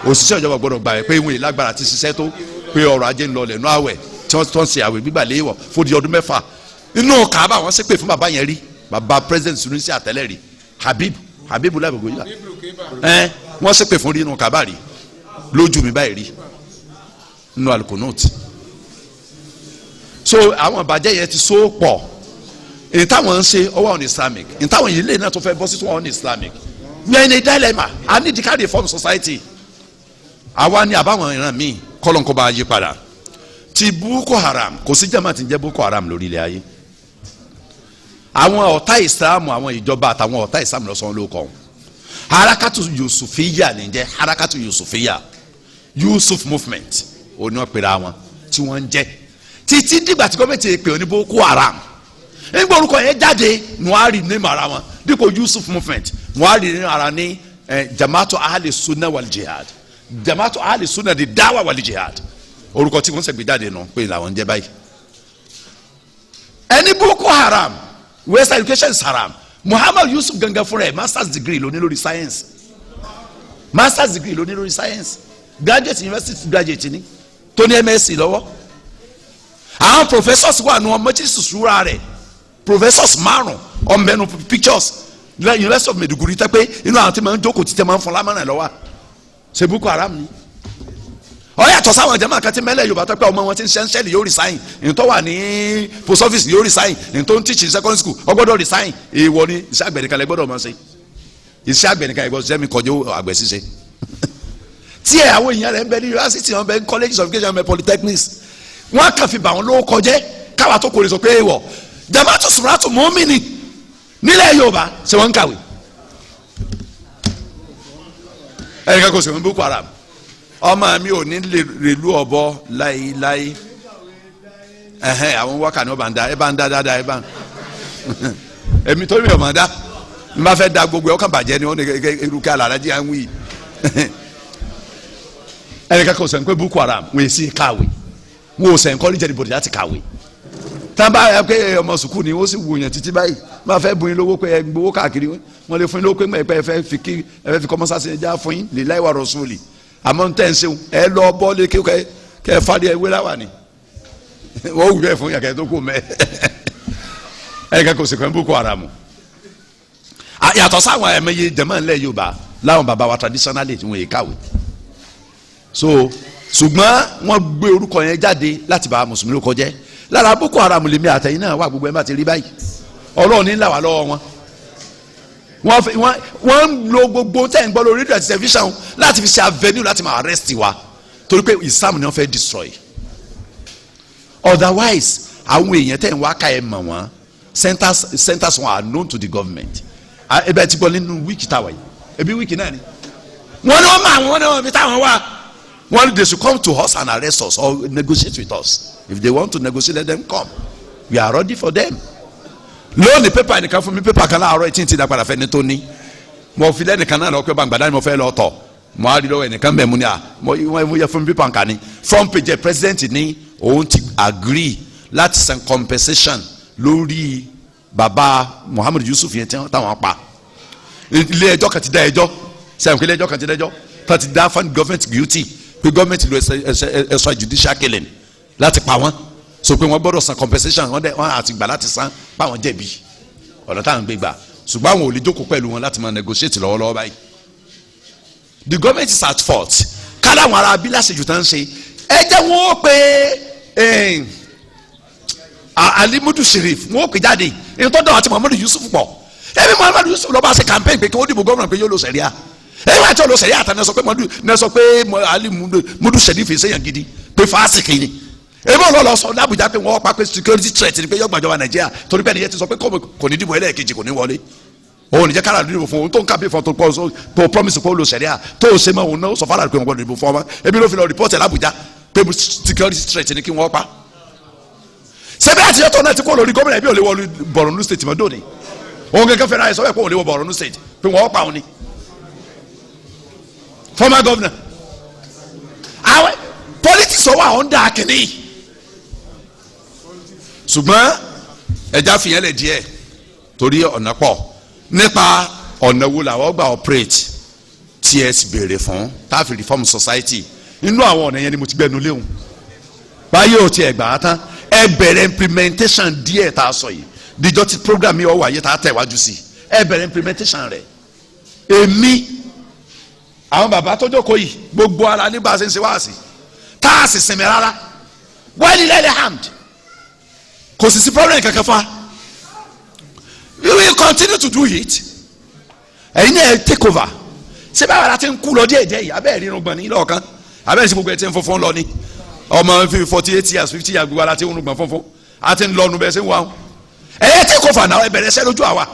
Òṣìṣẹ́ ìjọba gbọ́dọ̀ gbàwé pé ìwọ̀n ìlágbára ti ṣiṣẹ́ tó pé ọrọ̀ ajé ń lọ lẹ́nu àwẹ̀ tí wọ́n ń ṣe àwẹ̀ gbígbà léèwọ̀ fódi ọdún 6. Inú Kaaba wọ́n ṣépè fún bàbá yẹn rí, bàbá president Tunisia tẹ́lẹ̀ rí, Habib lábẹ́gbẹ́ yìí wọ́n ṣépè fún rí inú Kaaba rí lójú mi báyìí rí nínú alukonot. So àwọn ìbàjẹ́ yẹn ti so pọ̀. Èyí táwọn ń ṣe ọwọ́ on Islamic, èyí táwọn yìí lè náà tó fẹ́ bọ́ sí tó on Islamic. We are in a dilemma. I need to carry reform society. Àwa ni àbáwọn ìran míì kọ́lọ́nkọ́ bá yí padà. Ti Boko Haram, kò sí jama tí ń jẹ́ Boko Haram lórí ilẹ̀ ayé. Àwọn ọ̀tá Ìsìlámù, àwọn ìjọba àtàwọn ọ̀tá Ìsìlámù lọ́sàn-án ló kọ́. Harakatu Yusufiya ní jẹ́ Harakatu Yusufiya, Yusuf movement òní wọ́n pèrè àwọn tí wọ́n ń jẹ́ títí dìgbà tí gọ́ọ̀mẹ̀ntì pè ní Boko Haram. Nígbà orúkọ yẹn jáde, wọ́n á rí name ara wọn dípò Yusuf movement, wọ́n á rí name ara ní Jamaatu Ahli Sunna wal Jihad, Jamaatu Ahli Sunna di Dawa wal Jihad. Orúkọ tí wọ́n ṣe gbé jáde nù pé làwọn ń jẹ́ báyìí. Ẹni Boko Haram, Western education is haram. Muhammad Yusuf gangan fúnra ẹ̀ masters degree ló ní lórí science, masters degree ló ní lórí science, graduate university graduate ni tó ní MSc lọ́wọ́. Àwọn professors wà nù ọmọ jésù sùúrà rẹ̀, professors 5 ọmọbẹnu pictures University of Maiduguri tẹ pé inú àwọn tí máa ń jókòó títẹ máa ń fọn lámàrán lọ́wọ́. Ṣe Boko Haram ni? Ó yàtọ̀ sáwọn jama kan tí mẹ́lẹ̀ Yorùbá tẹ pé ọmọ wọn ti ń ṣẹ́ńṣẹ́lì yóò resign, ìtọ́ wà ní post office yóò resign, ìtọ́ ń teach in secondary school ó gbọ́dọ̀ resign. Èèwọ̀ ni iṣẹ́ àgbẹ̀ nìkan lẹ gbọ́dọ̀ máa ṣe, iṣẹ́ àgbẹ̀ nìkan ẹ̀gbọ́n ṣiṣẹ́ mi kọjú àgbẹ̀ ṣíṣe. Tí ẹ̀ àwọn èèyàn rẹ̀ ń bẹ ní university, wọn bẹ ní colleges of education, wọn bẹ polytechnics, wọn kàn fi bà wọn lówó kọjẹ́ káwa tó kórè sọ pé èèwọ̀. Jamaatu Suratu Mumini nílẹ̀ Yorùbá ṣé wọ́n ń kàwé? Ẹnìkan kò sí wọn Boko Haram. Ọmọ mi ò ní lè lu ọ̀bọ láéláé. Ẹhẹn, àwọn wákà ni wọ́n bá ń da, ẹ bá ń da dáadáa, ẹ bá ń èmi tó mi ò mọ̀ dá, n bá fẹ́ da gbogbo ẹ̀ ọkàn bàjẹ́ ni wọ́n ní erukẹ́ alárajì à ń wí. Ẹnìkan kò sẹ́ni pé Boko Haram wọ́n yẹ sí kàwé, wọ́n ò sẹ́ni kọ́lí jẹ́ni bòdì láti kàwé. Tábà ẹ pé ọmọ sùkúù ni ó sì wù yàn títí báyìí, máa fẹ́ bùn yín lówó pé ẹ gbowó káàkiri, wọ́n lè fún yín lówó pé ẹ fẹ́ fi kí ẹ fẹ́ fi kọ́ mọ́sáàsì ẹja fún yín lè láì wà rọ̀ṣúlì. Àmọ́ ń tẹ́ ń ṣeun ẹ lọ bọ́ lé kí kẹ ẹ fàdí ẹ wé láwà ni wọ́n wù bẹ́ẹ̀ fún yàn kẹ́ tó kù mẹ́. Ẹ kẹ́ kò sì kàn Boko Haram. Yàtọ̀ sáwọn ẹ̀mẹ́yẹ jẹ̀mọ́ ńlẹ̀ Yorùbá láwọn bàbá wa traditionally tí wọ́n yé kàwé. So ṣùgbọ́n wọ́n gbé orúkọ yẹn jáde láti bá mùsùlùmí ló kọjẹ́. Lára Boko Haram lèmi àtẹ̀yìn náà wà, gbogbo ẹ̀ bá ti rí báyìí Ọlọ́run ní là wà lọ́wọ́ wọn. Wọ́n ń lo gbogbo tẹ̀ ń gbọ́ lórí rédíò àti tẹlifíṣàn láti fi ṣe avenue láti máa arrest wa, torí pé Islam ni wọ́n fẹ́ destroy. Otherwise àwọn èèyàn tẹ̀ ń wá ká ẹ mọ̀ wọ́n, centers wọn are known to the government. Ẹ bẹ́ẹ̀ ti gbọ́ nínú wíìkì táwa yìí, ebi wíìkì náà ni wọ́n ní wọ́n mọ àwọn, wọ́n ní wọ́n fi táwọn wá. Wọ́n they should come to us and arrest us or negotiate with us. If they want to negotiate, let them come. We are ready for them. Lónìí pépà nìkan fún mi, pépà kan láàárọ̀ etí ti dàgbàdà fẹ́ni tó ní. Mo fi lẹ́nìkan náà lọ pé gbàgbàdá ni mo fẹ́ lọ tọ̀. Mo á rí lọ́wọ́ ẹnìkan bẹ̀ mú ni à mo yẹ fún mi pépà nǹkan ni. Front page president ní òun ti agree láti san compensation lórí bàbá Muhammad Yusuf yẹn táwọn pa. Ilé ẹjọ́ kan ti dá ẹjọ́, sẹ́yìn ilé ẹjọ́ kan ti dá ẹjọ́, tó ti dá fún government guilty pé gọ́ọ̀mẹ̀ntì lo ẹ̀sọ́ judicial killing láti pa wọ́n, so pé wọ́n gbọ́dọ̀ san compensation. Wọ́n dẹ̀ wọ́n àti gbà láti san pa wọ́n jẹ̀bi ọ̀nà táwọn gbé gbà, ṣùgbọ́n àwọn ò lè jókòó pẹ̀lú wọn láti máa negotiate lọ́wọ́lọ́wọ́ báyìí. The government is at fault. Kálá àwọn ará abílẹ̀ àṣejù tán ń ṣe, ẹ jẹ́ wọ́n ó pe Alimudu Sheriff, wọ́n ó pè jáde èyí tó dọ̀ àti Muhammadu Yusuf pọ̀. Ẹbí Muhammadu Yusuf lọ́ba ṣe campaign pé kí wọ́n dìbò gómìnà pé yóò lọ sẹ̀ríà. Ẹ̀yìn àti olùsẹ̀rí àtàná sọ pé mọ̀dú sọ pé Ali Mudu Sheriff ṣèyàn gidi pé fásitì ni. Ebi wọn lọ sọ l'Abuja pé wọ́n pa pé security threat ni pé yọ gbàjọba Nàìjíríà, torí pé ẹnìyẹn ti sọ pé kò ní dìbò ẹlẹ́ẹ̀kejì, kò ní wọlé, òun níjẹ́ kára dìbò fún òun tó ń kàbí fún tó tó promise pé ó lo sẹ̀ríà tó ṣe mọ́ òun náà sọ fara pé wọ́n gbọ́dọ̀ dìbò fún ọmọ. Ebi ló fi lọ report ẹ̀ l'Abuja pé security threat ni kí wọ́n pa. Sẹ́bí àtijọ́ tó náà ti kó lórí gómìnà bí ò lè wọ Borno state mọ́ dòní. Òun gẹ́gẹ́ fẹ́ràn àìsàn pé òun lè wọ Borno state pé wọ́n pa òun ni. Former governor. Àwọn politics ọwọ́ àwọn ń da kìnní. Ṣùgbọ́n ẹja fìyẹn lè díẹ̀ torí ọ̀nà pọ̀ nípa ọ̀nà wo làwọn gbà operate tí ẹ sì béèrè fún tá a fi reform society. Inú àwọn ọ̀nà yẹn ni mo ti gbẹnu léwu báyìí ò tiẹ̀ gbà á tán. Ẹ bẹ̀rẹ̀ implementation díẹ̀ tá a sọ yìí díjọ́ ti program yìí ọwọ́ àyè tá a tẹ̀ wájú sí. Ẹ bẹ̀rẹ̀ implementation rẹ̀. Èmi àwọn bàbá tó jókòó yìí gbogbo ara ní bá a ṣe ń ṣe wáàsí tá a sì sinmi rárá wẹ́ẹ̀lì lẹ́lẹ̀ hamd kò sì sí problem kankan fa. We will continue to do it. Ẹ̀yin náà ẹ take over. Ṣé báwa la ti ń kú lọ díẹ̀ díẹ̀ yìí? Abẹ́ẹ̀ rírun gbọ̀n ní lọ́ọ̀kan, abẹ́ẹ̀ sí gbogbo ẹ̀ ti ń funfun lọ ni. Ọmọ 48 years, 50 years, gbogbo ara ti ń rún gbọ̀n funfun, a ti ń lọnu bẹ́ẹ̀ ṣe ń wá wọn. Ẹ̀yẹ take over náà. Ẹ bẹ̀rẹ̀ ṣẹ́ lójú àwa,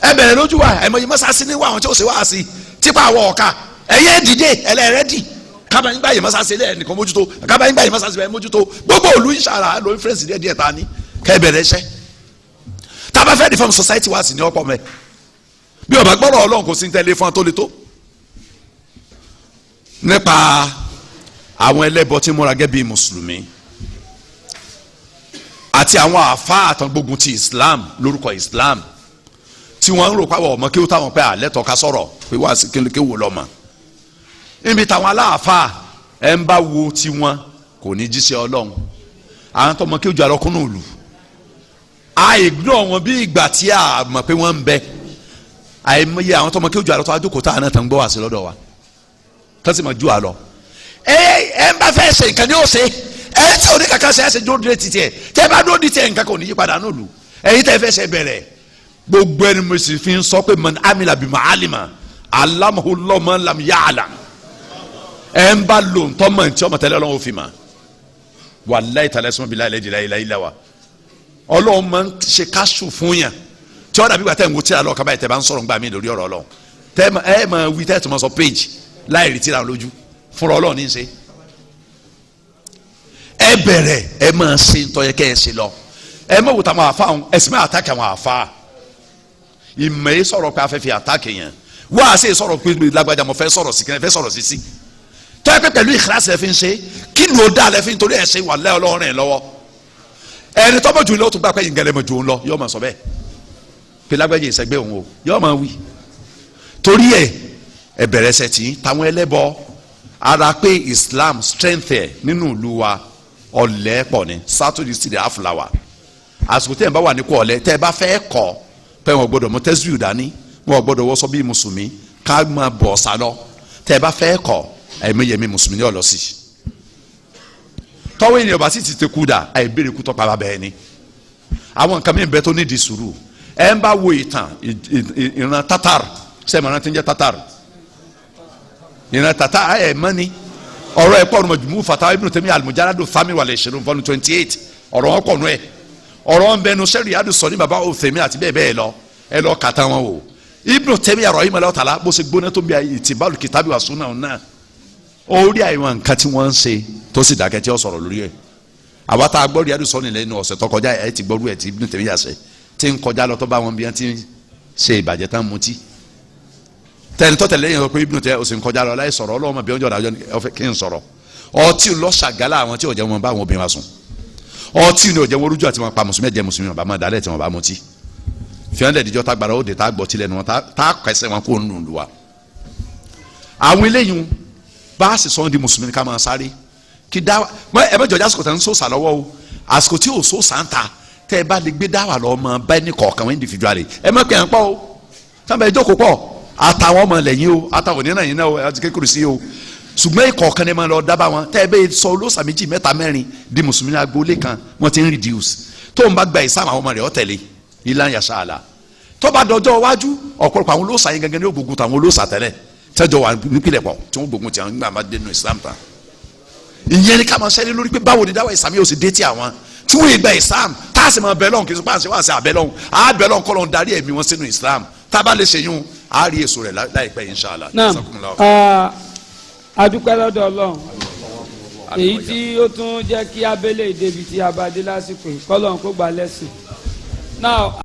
ẹ bẹ̀rẹ̀ lójú wa. Ẹ̀ mọ̀ yìí mọ́sáàsì ní wà àwọn tí ó ṣe wá sí tipa àwọ̀ ọ̀ka. Ẹ̀yẹ dìde ẹlẹ́rẹ́dì kábàáyín gbàyè mọ́sáàsì lẹ́ẹ̀ nìkan mójútó, kábàáyín gbàyè mọ́sáàsì bẹ́ẹ̀ mójútó gbogbo òlu ìṣàrà ló influence díẹ̀ díẹ̀ ta ni kẹ́ ẹ bẹ̀rẹ̀ iṣẹ́. Tábà fẹ́ reform society wa sì ní ọ̀pọ̀ mẹ́ bí ọba gbọ́dọ̀ Ọlọ́run kò sí ní tẹ́lẹ̀ fún ọ tó le tó. Nípa àwọn ẹlẹ́bọ tí múra gẹ́gẹ́ bíi mùsùlùmí àti àwọn àáfàá àtàngbógun ti Islam lórúkọ Islam tí wọ́n ń rò pàwọ̀ ọmọ kí ó táwọn pé àlẹ́ tọ́ka sọ̀rọ̀ pé wá sí kí wò lọ́mọ níbi táwọn aláàfáà ẹ̀ ń bá wo tiwọn kò ní jíṣẹ́ Ọlọ́run. Àwọn tọmọ kí ó ju àlọ́kùnrin òlù a ignore wọn bí ìgbà tí a mọ̀ pé wọ́n ń bẹ. Àìmọye àwọn tọmọ kí ó ju àlọ́ tó ajókòó tá a náà tán gbọ́ wá sí lọ́dọ̀ wa tó sì mọ̀ ju àlọ́. Ẹ ẹ ń bá fẹ́ ṣe nǹkan ni ó ṣe ẹ tí ò ní kankan ṣe ẹ ṣe dúró dúró títí ẹ tẹ bá dúró títí ẹ nǹkan kò ní yí padà náà lù. Ẹ̀yin tẹ fẹ́ ṣe bẹ̀rẹ̀ gbogbo ẹni mo sì fi ń sọ pé man amila bima alima alamahu man lam ya'lam. Ẹ ń bá lò ń tọ́mọ̀ ntí ọmọ tẹ́lẹ̀ Ọlọ́run fi mà wàláyé tàlẹ́ sọ́mọ́ bí láyé láyé láyé wa Ọlọ́run máa ń ṣe káṣù fún yàn tí ọ̀dà bí gbà tẹ̀ ń wo tíra lọ́ọ̀ kábàáyé tẹ̀ bá ń sọ̀rọ̀ ńgbà mí lórí ọ̀rọ̀ Ọlọ́run tẹ́ ẹ máa wí tẹ́ ẹ tó máa sọ péjì láì rí tíra lójú fúnra Ọlọ́run ní í ṣe. Ẹ bẹ̀rẹ̀ ẹ máa ṣe ntọ́ yẹ kẹ́ ẹ ṣe lọ. Ẹ má wò táwọn àfa àwọn ẹ̀sìn máa àtàkì àwọn àfa ìmọ̀ yìí sọ̀rọ̀ pé afẹ́fẹ́ àtàkì yẹn wá a ṣe sọ̀rọ̀ pé lágbájá mo fẹ́ sọ̀rọ̀ sí kí ẹ fẹ́ sọ̀rọ̀ sí sí tọ́ ẹ pé pẹ̀lú ìkíláàsì ẹ fi ń ṣe kí ló dá lẹ fi ń torí ẹ ṣe wà lẹ́ Ọlọ́run ẹ lọ́wọ́. Ẹni tọ́mọ̀ jù lọ tó gbà pé ìgẹ̀lẹ̀ mọ̀ jù ń lọ yóò máa sọ bẹ́ẹ̀ pé lágbájá ìṣẹ́gbẹ́ òun o yóò máa wí torí ẹ ẹ bẹ̀rẹ̀ ṣẹ̀ tí táwọn ẹlẹ́bọ ara pé Islam strength ẹ nínú ìlú wa ọ̀lẹ́ pọ̀ ni Saturday sí àfúláwà àsìkò tẹ́ ẹ bá wà ní kó ọ̀lẹ́ tẹ́ ẹ bá fẹ́ kọ́ pé wọn gbọ́dọ̀ mú tẹ́síù dání wọn gbọ́dọ̀ wọ́sọ bíi mùsùlùmí ká máa bọ̀ ọ̀sà lọ tẹ́ ẹ bá fẹ́ kọ́ ẹ̀mí yẹmi mùsùlùmí ní ọ̀lọ́ sí. Tọ́wọ́ ènìyàn bá sì ti tẹ kú dà àìbéèrè kú tọ́pa bàbá ẹni. Àwọn nǹkan mìíràn bẹ tó nídìí sùúrù. Ẹ ń bá wo ìtàn ìran Tatar sẹ́mi ìran tí ń jẹ́ Tatar ìran Tatar ẹ̀ mọ́ ni ọ̀rọ̀ ẹ̀ pọ̀ ọ̀rọ̀ Majmu' Fatawa Ibn Taymiyyah al-Mujalladul Thamin wal Ishrun volume 28 ọ̀rọ̀ wọn pọ̀ nù ẹ̀ ọ̀rọ̀ ń bẹnu sẹ́rí àdùsọ ní baba òfèmí àti bẹ́ẹ̀ bẹ́ẹ̀ lọ ẹ lọ kàtà wọn o. Ibn Taymiyyah rahimahullahu ta'ala bó ṣe gbóná tó ń bí ìtìbálù kìtàbí wà súnà náà orí àìwọn nǹkan tí wọ́n ń ṣe tó sì dákẹ́ tí ó sọ̀rọ̀ lórí ẹ̀. Àwa tá a gbọ́ rí àdùsọ nílẹ̀ inú ọ̀sẹ̀ tó kọjá ẹ̀ ti gbọ́rú ẹ̀ tí Ibn Taymiyyah ṣe tí ń kọjá lọ tó bá wọn bí wọ́n ti ń ṣe ìbàjẹ́ tán mutí tẹni tó tẹ̀lé yẹn sọ pé Ibn Taymiyyah ó sì ń kọjá lọ láì sọ̀rọ̀ ọlọ́mọ bí wọ́n jọ̀dá ọ̀fẹ́ kí n sọ̀rọ̀ ọtí lọ́sàgálà àwọn tí ò jẹ́ wọn bá àwọn obìnrin wa sùn ọtí ni ò jẹ́ wọn rújú àti wọn pa mùsùlùmí ẹ̀jẹ̀ mùsùlùmí ọba máa dálẹ̀ tí wọn bá mutí fìyànlẹ̀ ìdíjọ́ tá gbàrà ó dé tá gbọ́ tilẹ̀ nu wọn tá kẹsẹ̀ wọn kó nù lù wa. Àwọn eléyìí bá a sì sọ di mùsùlùmí ká máa sáré kí dáwà ẹ bẹ jọjá àsìkò tẹ̀ ń sòsà lọ́wọ́ o àsìkò tí ò sòsà ń ta tẹ́ ẹ bá lè gbé dáwà lọ ọmọ bá ẹni kọ̀ọ̀kan wọn individually ẹ má pè é pọ̀ o sábà ẹ jókòó pọ̀ àtàwọn ọmọ lẹ́yìn o àtàwọn oníràn yìí náà o àti kékeré sí o ṣùgbọ́n ìkọ̀ọ̀kan ni máa lọ dábàá wọn tẹ́ ẹ bẹ́ẹ̀ sọ olóòsà méjì mẹ́ta mẹ́rin di mùsùlùmí agboolé kan wọ́n ti ń reduce tó ń bá gba ìsáàmù àwọn ọmọ rẹ̀ ọ́ tẹ̀lé ilá yàṣà àlà tó bá dọjọ́ iwájú ọ̀pọ̀lọpọ̀ àwọn olóòsà yẹn gangan ní ògbógun tàwọn olóòsà tẹ́lẹ̀ tẹ́jọ wà nípìnlẹ̀ pọ̀ tí wọ́n gbógun ti àwọn nígbà máa dénú Islam tán. Ìyẹn ni ká máa ṣẹ́ni lórí pé báwo ni dáwọ́ ìsàmì yóò sì dé tí àwọn tí wọ́n gba Islam tá a sì máa bẹ lọ́hùn kí n sọ pé à ń ṣe wá sí abẹ́ lọ́hùn á bẹ lọ́hùn kọ́ lọ́hùn darí ẹ̀mí wọn sínú Islam tá a bá lè ṣe yún á rí èso rẹ̀ láìpẹ́ inshallah. Naam, adúpẹ́ lọ́dọ̀ Ọlọ́run. Èyí tí ó tún jẹ́ kí abẹ́lé ìdèbí tí a bá dé lásìkò yìí, kọ́lọ́n kó gbà lẹ́sìn. Now.